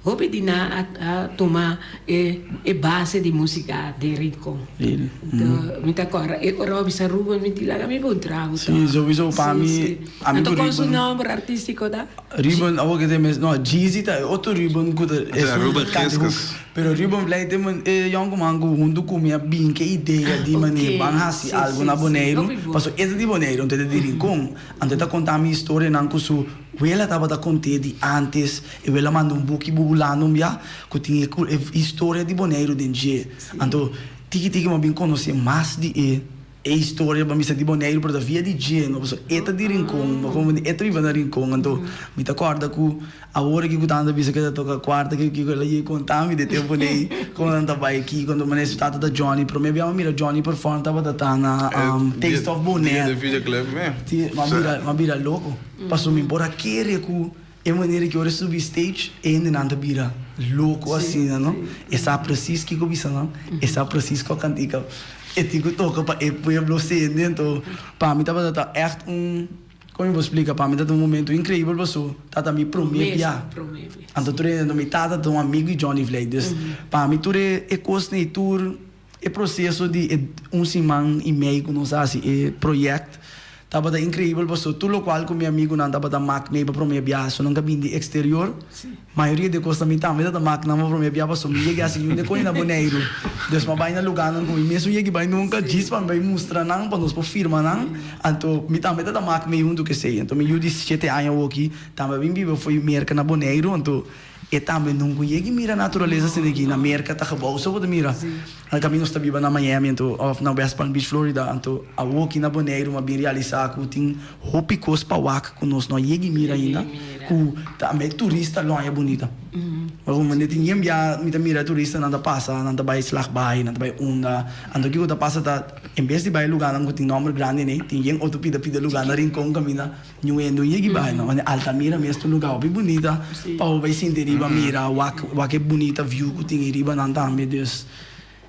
Hopi di nan a tuma e base di musica den Rincon. Mi ta corda e ora bo bisa Ruben mi di laga mi bon trago ta. Si, sowieso pa mi ami ku Ruben. Anto con su nomber artistico ta? Ruben awor ke ta mes no Jeezy ta e otro Ruben ku ta esun ku ta canta hook. Pero Ruben Vlijt e yonkuman ku huntu ku mi a bin ke idea di manera ban hasi algo na Boneiru pasobra e ta di Boneiru anto e ta di Rincon anto e ta konta mi historianan ku su wela tabata kont'é di antes. E wela manda un buki bubulando un bia ku tin e e historia di Boneiru den dje. Anto tiki tiki mi a bin konosé mas di e e historia pa mi sa di Boneiru pero ta via di dje no pasobra e ta di Rincon bo komprende e ta biba na Rincon anto mi ta kòrda ku awor aki ku tanta bisa ku e ta toka kuarta kiko kiko el a yei konta mi di e tempu ei kon nan ta bai kiko anto manera su tata ta Johnny promé bia mi a mira Johnny perform tabata ta na Taste of Bonaire mi a bira loko pasobra mi por a kere ku E manera ki ora e subi stage e hendenan ta bira. loko asina no. E sa presis kiko bisa nan, e sa presis kua kantika e tin ku toka pa e pueblo sende. Anto pa mi tabata ta ègt un, kon mi por splika, pa mi tabata un momento inkreibel paso tabata mi promé bia. Anto tur e mi tata ta un amigu di Johnny Vlei, dus pa mi tur e kosnan ei tur. E proseso di e un siman i mei ku nos a hasi e proyèkt tabata inkreibel pasobra tur lokual ku mi amigunan tabata mak mei pa promé biaha so nan ta bini di eksterior. Mayoria di e kosnan mi tambe tabata mak nan pa promé biaha pasobra mi yega hasi yunde koi na Boneiru. Dus mi a bai na lugánan ku mi mes no yega bai nunka djis pa mi bai mustra nan pa nos por firma nan. Anto mi tambe tabata mak mei huntu ku esei. Anto mi yu di shete aña awoki tambe a bin biba fo'i Merka na Boneiru. Anto E tambe nunca yega y mira naturaleza asina aki. Na Merca ta gebou so bo ta mira. Na caminda nos ta biba na Miami anto of na West Palm Beach Florida anto awo aki na Boneiru mi a bin realisa cu tin hopi cos pa wak cu nos no a yega y mira ainda cu tambe turista lo haña bunita. Pasobra tin yen bia mi ta mira turistanan ta pasa nan ta bay Slagbaai nan ta bay unda anto kico ta pasa ta en bes di bay lugarnan cu tin nomber grandi ne tin yen otro pida pida lugar na Rincon caminda. Ñu hende un yegi bai no, Altamira mes ta un lugar hopi bunita pa bo bai sinti riba mira wak wak e bunita view ku tin riba nan tambe dus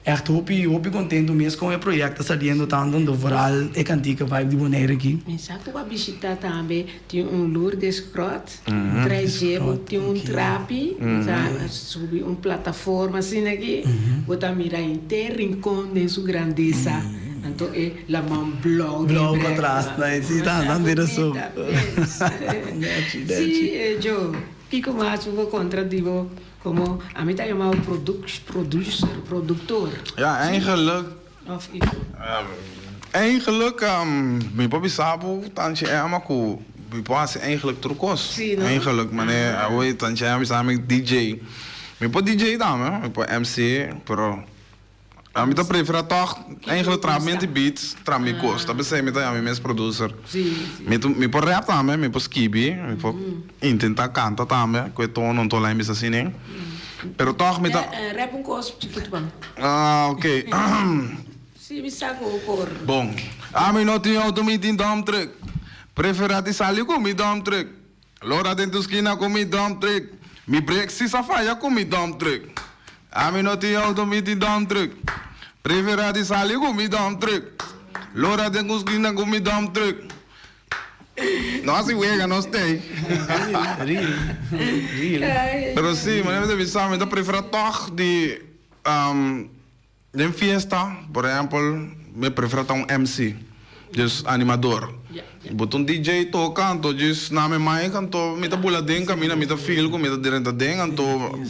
ègt hopi hopi kontentu mes kon e proyekto ta saliendo tantu anto vooral e kantika Vibe di Bonaire aki. Mi sa ku bo a bishita tambe tin un Lourdes Grot, trae dje bo tin un trapi bo ta subi un plataforma asina aki bo ta mira henter Rincon den su grandesa. Anto e laman blou di Blou pa tras na e si ta nan bira so. Nechi nechi. Si Joe, kiko mas bo por kontra di bo komo ami ta yama bo producer, produktor. Ja, eigenlijk. Of kiko? Eigenlijk mi por bisa bo Tantje Emma ku mi por hasi eigenlijk tur kos. Si no? Eigenlijk manera awe Tantje Emma bisa mi DJ. Mi por DJ tambe, mi por MC, pero. Mi ta prefera tòg eigenlijk traha mente beats, traha mi kos. Ta p'esei mi ta yama mi mes producer. Mi ta mi por rap tambe, mi por skibi, mi por intentá kanta tambe ku e tono un tola bisa asina. Pero tòg mi ta. Rap un kos chikitu pa mi. Ah, oké. Si, mi sa ku bo por. Bon. Ami no tin outo, mi tin dump truck. Prefera di sali ku mi dump truck. Lora den tu skina ku mi dump truck. Mi brek si sa faya ku mi dump truck. Ami no tin auto mi tin dump truck. Prefera di sali ku mi dump truck. Lora den ku skina ku mi dump truck. No hasi wega no stay. Pero si, manera mi ta bisa mi ta prefera tog di. Den fiesta, por ehempel, mi prefera ta un MC, dus animador. Bo ta un DJ toca, anto djis na mi mic, anto mi ta bula den caminda, mi ta feel cu mi ta drenta den, anto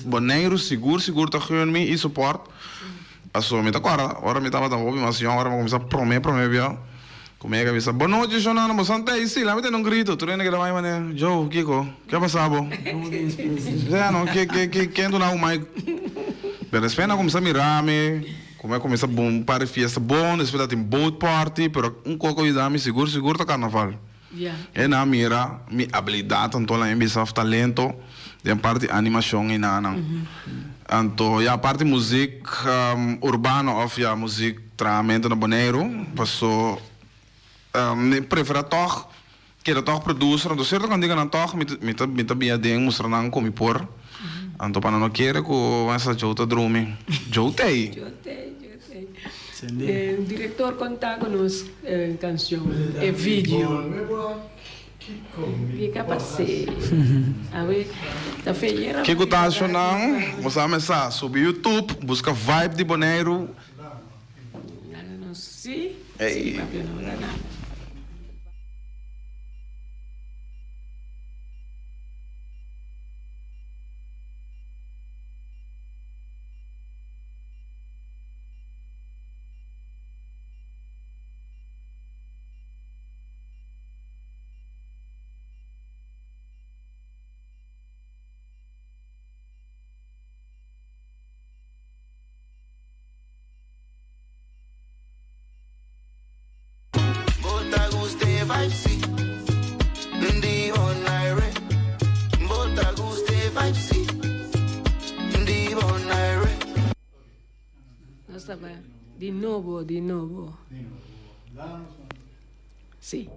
Boneiru sigur sigur ta gun mi y support. Paso mi ta corda ora mi tabata hopi mas yong, ora mi a cuminsa prome prome bia, cu mi a bisa, Bonochi shonnan, bo san tey? Si, laat mi tende un grito, tur hende keda bay manera, Joe, kico? Ke a pasa bo? Sea no, ke ke ke ken duna bo mic? Pero despues nan a cuminsa mira mi, como a cuminsa bon un par di fiesta bon, despues ta tin boat party, pero un coco yuda mi sigur sigur ta carnaval. E nan a mira mi abilidad anto nan a bisa of talento den parti animacion y nan. Anto ya parti muziek urbano of ya muziek trahamento na Boneiru, paso mi prefera toch Keda tòg producer, anto sierto kantiganan tòg mi mi ta mi ta bia den mustra nan ku mi por, anto pa nan no kere ku esa Joe ta drumi. Joe t'ei. Joe t'ei, Joe t'ei. Director konta ku nos kanshon, e video. Kiko a pas'é? Awe ta feyera. Kiko ta hashonan? Bo sa mesa, subi YouTube, buska Vibe di Boneiru. Laga nos si, si papia no ta nada. Nos ta bai di nobo, di nobo. Sí.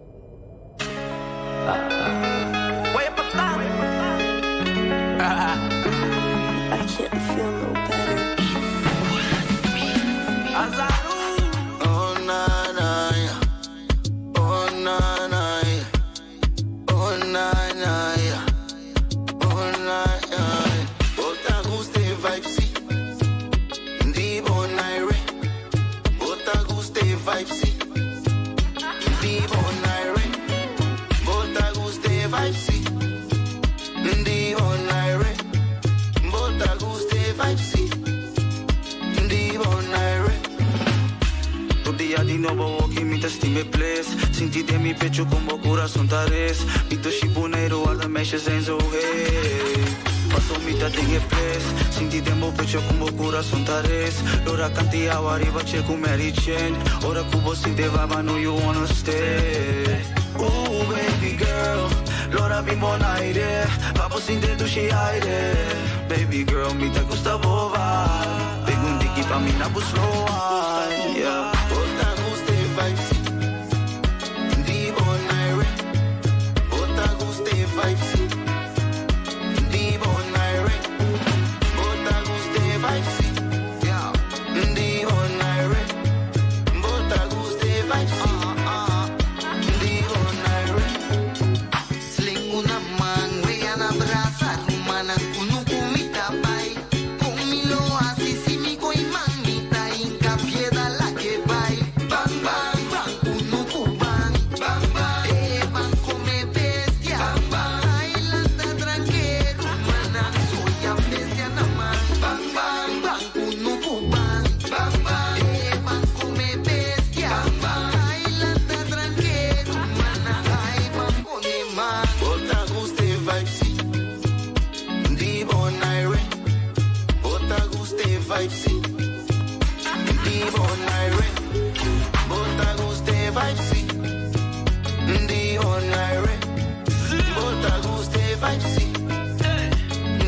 nobo woki mi ta stima e place Sinti den mi pecho kon bo kurason ta res Mi dushi Boneiru al de meisjes zijn zo heet Paso mi ta den e place Sinti den bo pecho kon bo kurason ta res Lora kanti awa riba che ku Mary Jane Ora ku bo sinti e vibe I know you wanna stay Ooh baby girl Lora bin Bonaire Pa bo sinti e dushi aire Baby girl mi ta gusta bo vibe Pega un tiki pa mi na bo slow wine yeah. Bo ta gusta e vibes di Bonaire Bo ta gusta e vibes di Bonaire Bo ta gusta e vibes di Bonaire Bo ta gusta e vibes di Bonaire. Slingu na man, wea na brasa, rumannan kunuku mi ta bai. Kon mi lo hasi si mi koi man mi ta hinka pieda lag'e bai. Ban ban ban kunuku ban ban ban e ban kome bestia ban ban Thailand ta tranke rumannan soya bestia na man. Ban ban ban kunuku ban ban ban e ban kome bestia ban ban Thailand ta tranke rumannan ai ban pone man. Bo ta gusta e vibe si di Bonaire Bo ta gusta e vibe si di Bonaire Bo ta gusta e vibe si di Bonaire Bo ta gusta e vibe si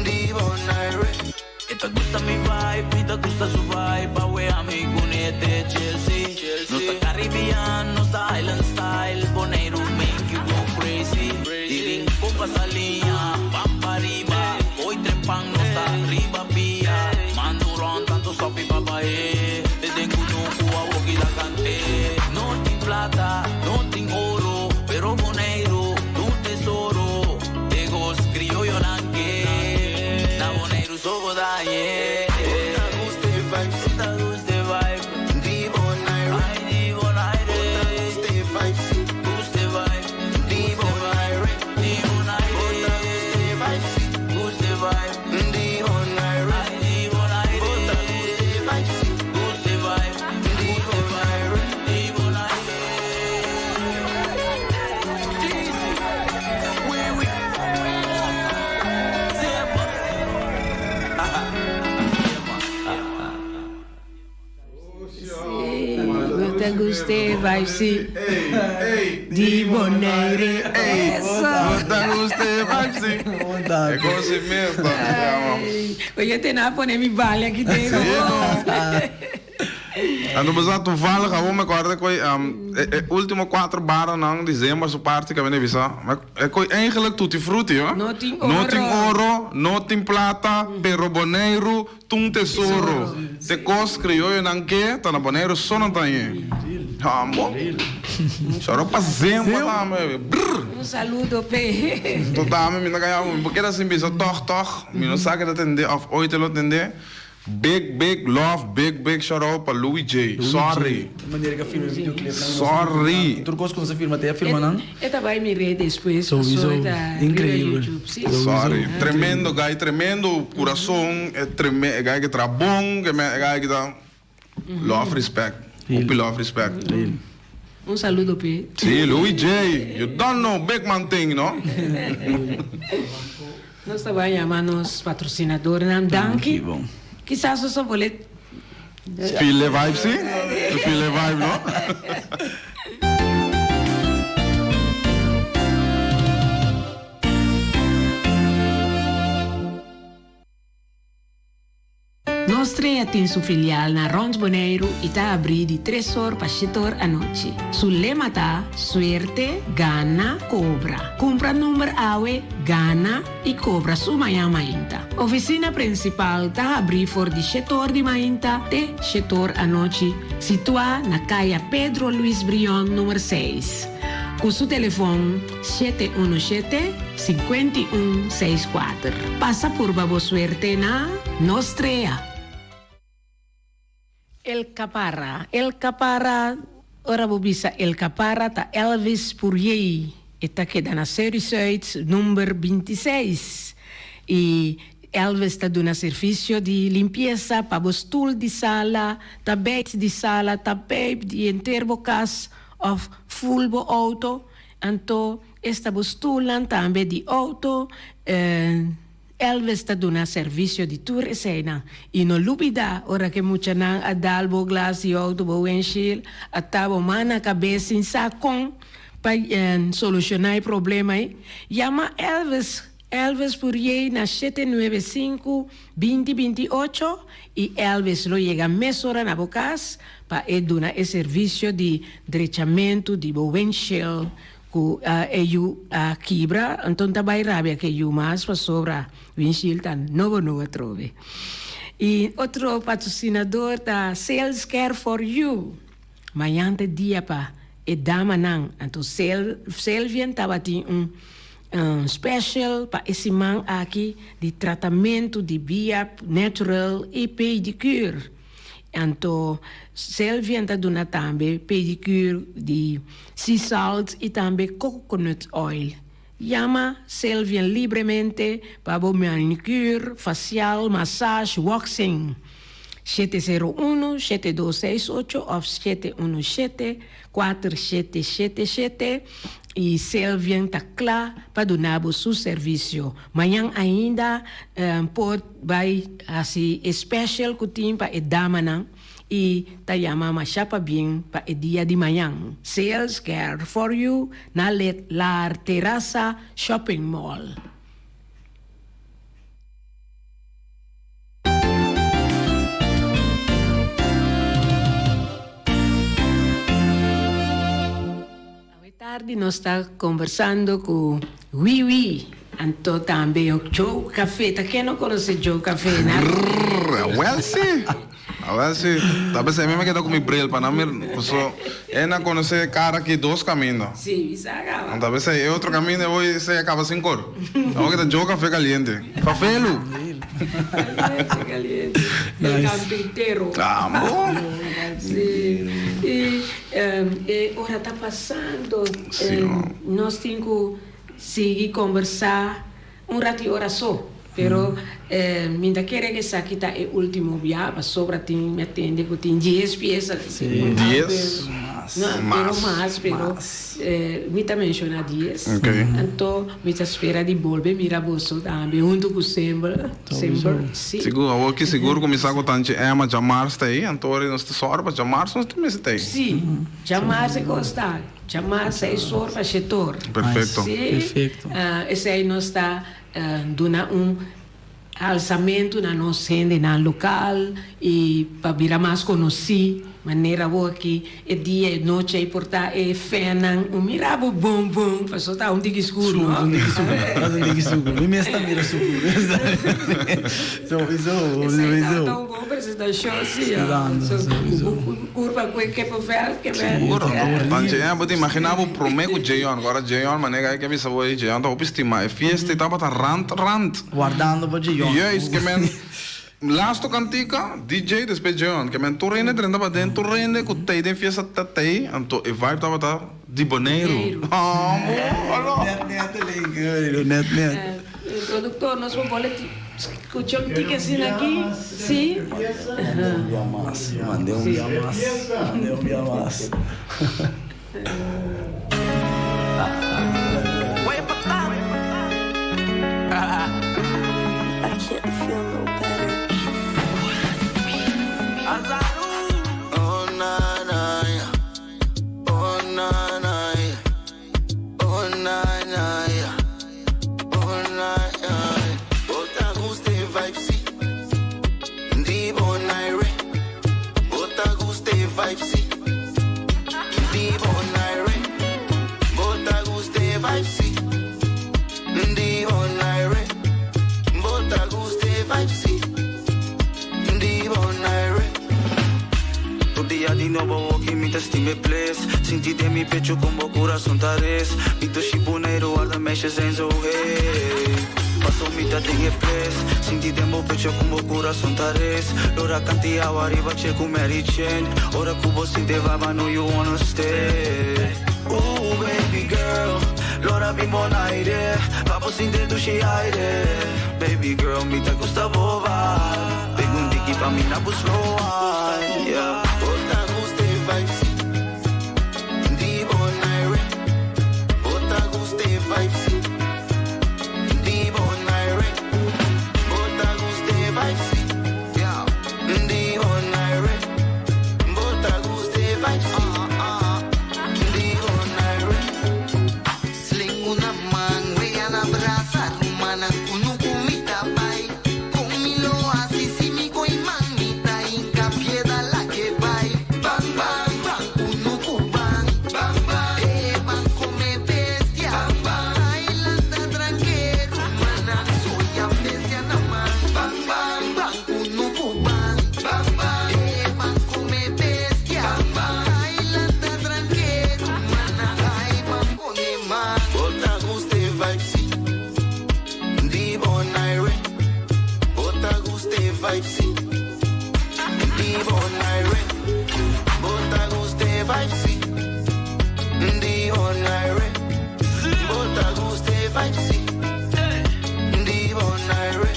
di Bonaire. E ta gusta mi vibe, mi ta gusta su vibe Awe ami cune te Chelsea Nos ta Caribbean, nos ta island style Boneiru make you go crazy Di Rincon pa Saliña, ban pa riba Hoy trempan nos ta riba pia Mando rond tanto sopi pa bahe Te den cunucu awoki ta cante No tin plata, no tin oro Pero Boneiru, tu tesoro Te gos crioyonan ke Na Boneiru so bo dañe. Bo ta gusta e vibe Bo ta gusta e vibe di Bonaire. Ay di Bonaire. Bo ta gusta e vibe Gusta e vibe di Bonaire. Di Bonaire. Bo ta gusta e vibe Gusta e vibe di Bonaire. Ay di Bonaire. Bo ta gusta e vibe Gusta e vibe di Bonaire. Di Bonaire. Bo ta gusta e vibe si di Bonaire. Eso. Bo ta gusta e vibe si. E cos si mes ta. Oye te na pone mi bale aki den. Anto bo sa toevallig awor mi acorda cu e ultimo cuatro barranan di Zemba su parti cu a bini bisa e coi eigenlijk tutti frutti ho. No tin oro. No tin oro, no tin plata, pero Boneiru ta un tesoro. Te cos crioyonan ke ta na Boneiru so nan ta añe. Hambo. Shoro pa Zemba tambe. Brr. Un saludo p'e. Anto tambe mi ta caya mi por keda sin bisa tog tog mi no sa ke ta tende of ooit e lo tende. Big big love big big shout out pa Louis J sorry. E manera ku a firma e videoclip nan Sorry. Tur kos ku nos a firma te a firma nan. E ta bai mir'é despues Sowieso paso e ta riba increíbel. YouTube si. Sorry tremendo guy tremendo kurason e treme e guy ke traha bon ke me e guy ke ta love respect hopi love respect. Un saludo p'e. Si Louis J you don't know big man thing no. Nos ta bai yama nos patrocinadornan danki. Kisas nos a bole. Feel e vibe si? Feel e vibe no? Nos Trea tin su filial na rond Boneiru i ta abrí di tres or pa shete or anochi. Su lema ta, Suerte, gana, kobra. Kumpra number awe, gana i kobra su mañan mainta. Ofisina prinsipal ta habrí for di shete or di mainta te shete or anochi, situá na Kaya Pedro Luis Brion number seis. Ku su telefon. 717 51 64. Pasa purba bo suerte na Nos Trea. El Caparra El Caparra Ora bo bisa El Caparra ta Elvis Puriey. E ta keda na Seru Zuid number 26. I. Elvis ta duna servisio di limpiesa pa bo stul di sala, tabeit di sala, tapijp di henter bo kas òf ful bo outo. Anto esta bo stulnan tambe di outo. Elvis ta duna servisio di tur eseinan. I no lubidá ora ku e muchanan a dal bo glas di outo, bo windshield, a ta bo man na kabes sin sa kon pa solushoná e problema ei, yama Elvis, Elvis Puriey na 795 20 28 i Elvis lo yega mesora na bo kas pa e duna e servisio di drechamentu di bo windshield Ku e yu a kibra, anto ta bai rabia ku e yu mas pasobra windshield ta nobo nobo atrobe. I otro patrosinador ta Sales Care for You. Mañan ta dia pa e damanan, anto Selvien tabatin un special pa e siman aki di tratamentu di bia natural i pedicure. Anto Selvien ta duna tambe pedicure di sea salt y tambe coconut oil. Yama Selvien libremente pa bo manicure, facial, massage, waxing. 701 7268 of 717 4777 y Selvien ta cla pa duna bo su servicio. Mañan ainda por bai hasi e special cu tin pa e damanan y ta yama masha pabien pa e dia di mañan. Sales Care for You na La Terraza Shopping Mall. Awe tardi nos ta conversando cu Wiwi, anto tambe Joe Café. Ta ken no conoce Joe Café? Na? Grrr, awel si, awel si. Ta bes mi me keda cu mi bril pa nan mir, paso e na conoce cara aki dos caminda. Si, mi sa caba. Ta bes e otro caminda e hoy esey a caba sin cor. Awor kita Joe Café caliente. Fafelu! Caliente, caliente. El carpintero. Amo! Si, y E ora ta pasando, nos tin cu sigui combersa un rati ora so, pero mi ta kere cu esaki ta e ultimo bia, pasobra tin, mi a tende cu tin dies pieza. Dies? No, pero mas, pero mi ta menciona dies. Anto mi ta spera di bolbe mira boso tambe hunto cu Sember, Sember, si. Sigur, awor ki sigur cu mi sa cu tanchi Emma djamars ta ey, anto ora nos ta sòru pa djamars nos ta mester ta ey. Si, djamars e cos ta, djamars seis or pa shete or. Perfecto. Si, Perfecto. Esey nos ta duna un alsamentu na nos hendenan local y pa bira mas conoci, manera awor ki e dia e nochi ey por ta e fannan un mira bo bon bon pasobra ta un tiki skur no. Un tiki skur, un tiki skur. Mi mes ta mira skur. Sowieso, Esey sowieso. tabata un bon presentacion si. Curva cu e kippenvel ke men. Sigur, anto e bo ta imagina bo prome cu Jeon, ora Jeon manera ke bisa bo ey Jeon ta hopi stima e fiesta y tabata rant rant. Wardando pa Jeon. Juist, ke men lasto kantika DJ despues Jeon, ke men tur hende drenta paden, tur hende ku tei den fiesta ta tei, anto e vibe tabata di Boneiru. Amo! Net net e link, net net. Productor, nos por bole skucha un tiki asina aki? Si? Mande un bia mas, mande un bia mas, mande un bia mas. Tur dia di nobo woki mi ta stima e place Sinti den mi pecho con bo curason ta res Mi dushi Boneiru warda meisjes zijn zo hey Paso mi ta den e place Sinti den bo pecho con bo curason ta res Lora canti awa riba che cu Mary Jane Ora cu bo sinti e vibe I know you wanna stay Ooh baby girl Lora bin Bonaire Pa bo sinti e dushi aire. Baby girl, mi ta gusta bo vibe. Pega un tiki pa mi na bo slow wine, yeah. Bo ta gusta e vibe si. Di Bonaire. Bo ta gusta e vibe si. Di Bonaire. Bo ta gusta e vibe si. Yeah. Di Bonaire. Bo ta gusta e vibe si. Di Bonaire. Sling una man, wea na brasa, rumannan kunuku mi ta bai. Kon mi lo hasi si mi koi man mi ta hinka pieda lag'é bai. Ban ban ban kunuku ban ban ban e ban kome bestia. Ban ban Island tranke rumannan soya bestia na man. Ban ban ban kunuku ban ban ban e ban kome bestia. Ban ban Island tranke rumannan ai ban pone man. Bo ta gusta e vibe si. Di Bonaire. Bo ta gusta e vibe si. Di Bonaire. Bo ta gusta e vibe si. Di Bonaire. Bo ta gusta e vibe si. Di Bonaire.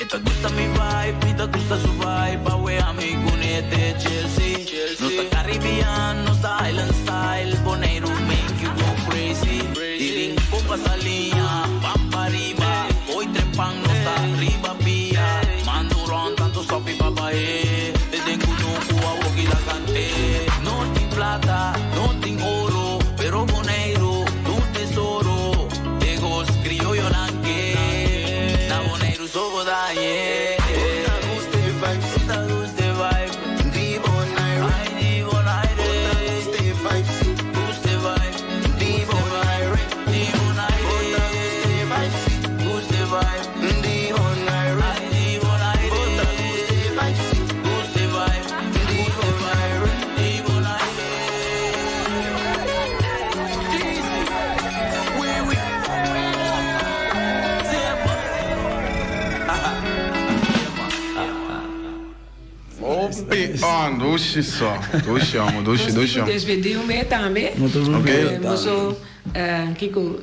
E ta gusta mi vibe, mi ta gusta su vibe. Awe ami kuné te Chelsea. Nos ta Caribbean, nos ta island style. Bonaire make you go crazy. Diring kompa salinha, pam pariba. Oi trempang nos ta riba pia. Manduron tanto sopi papae. Te den kunuku a woki la cante. No tin plata, no tin oro, pero Bonaire, tu tesoro. De gos criollo nanke. Na Bonaire so dañe. Bo ta gusta e vibe si. Bo ta gusta e vibe. Di Bonaire. Ai di Bonaire. Bo ta gusta e vibe si. Gusta e vibe. Di Bonaire. Di Bonaire. Bo ta gusta e vibe si. Gusta e vibe. Di Bonaire. Ai di Bonaire. Bo ta gusta e vibe si. Gusta e vibe. Di Bonaire. Di Bonaire. Easy. Oui, oui. Zemba. Opi on, dushi so. Dushi amo, dushi, dushi amo. Despedí un be tambe. No te Ok. Boso kiko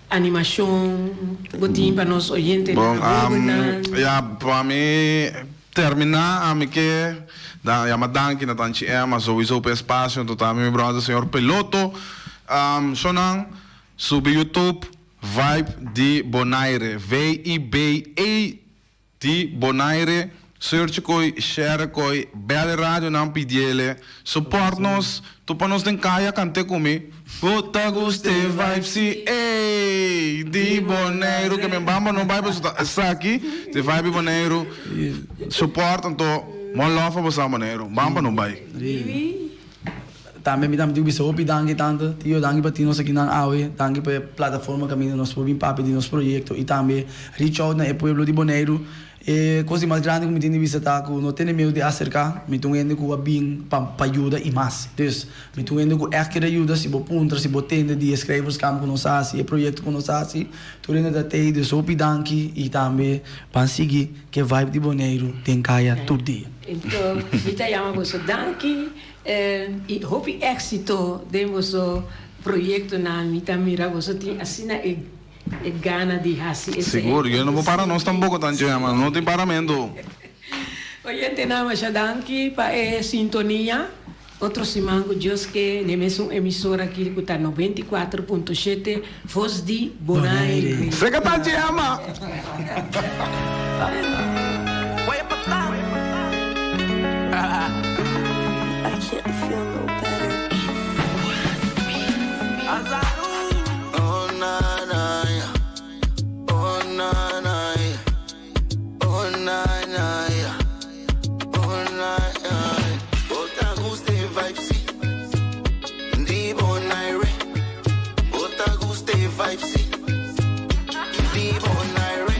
animashon bo tin pa nos oyentenan, Bon, hóbennan? ya, pa mi terminá, ami ke da yama danki na Tanchi Emma sowieso pa e espasio, anto tambe mi brother señor Peloto. Shownan, subi YouTube, Vibe di Bonaire, V-I-B-E Di Bonaire, search koi, share koi, bel radionan pidiele, support nos, topa nos den kaya kante ku mi, Bo ta gusta e vibe si, ey, di Boneiru, ke men bamba no bai pasobra ta esaki, ta e vibe di Boneiru, support anto more love pa boso Boneiru, bamba no bai. Tambe mi tambe tin ku bisa hopi danki tante, tio danki pa tin nos akinan awe, danki pa e plataforma kaminda nos por bin papia di nos proyekto i tambe reach out na e pueblo di Boneiru. E kos di mas grandi ku mi tin di bisa ta ku no tene miedu di aserká, mi ta un hende ku a bin pa pa yuda i mas. Dus, mi ta un hende ku ègt kere yuda, si bo puntra, si bo tende di e schrijverskamp ku nos a hasi, e proyekto ku nos a hasi, tur hende ta tei. Dus hopi danki i tambe ban sigui ku e vibe di Boneiru den kaya tur dia. Enton mi ta yama boso danki. I hopi éxito den boso proyectonan. Mi ta mira boso tin asina e e gana di hasi esei. Sigur, yo no por para nos tampoco tancho ya, man. No tin paramento. Oyentenan masha danki pa e sintonia. Otro siman ku Dios ke n'e mesun emisora aki ku ta 94.7 Voz di Bonaire. Seka tanchi ama! Oh na na yeah. Oh na na yeah. Oh na na yeah. Oh na yeah. Bo ta gusta e vibe si. Di Bonaire. Bo ta gusta e vibe si. Di Bonaire.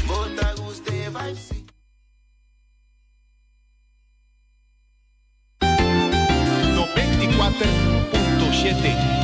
Bo ta gusta e vibe si. 94.7.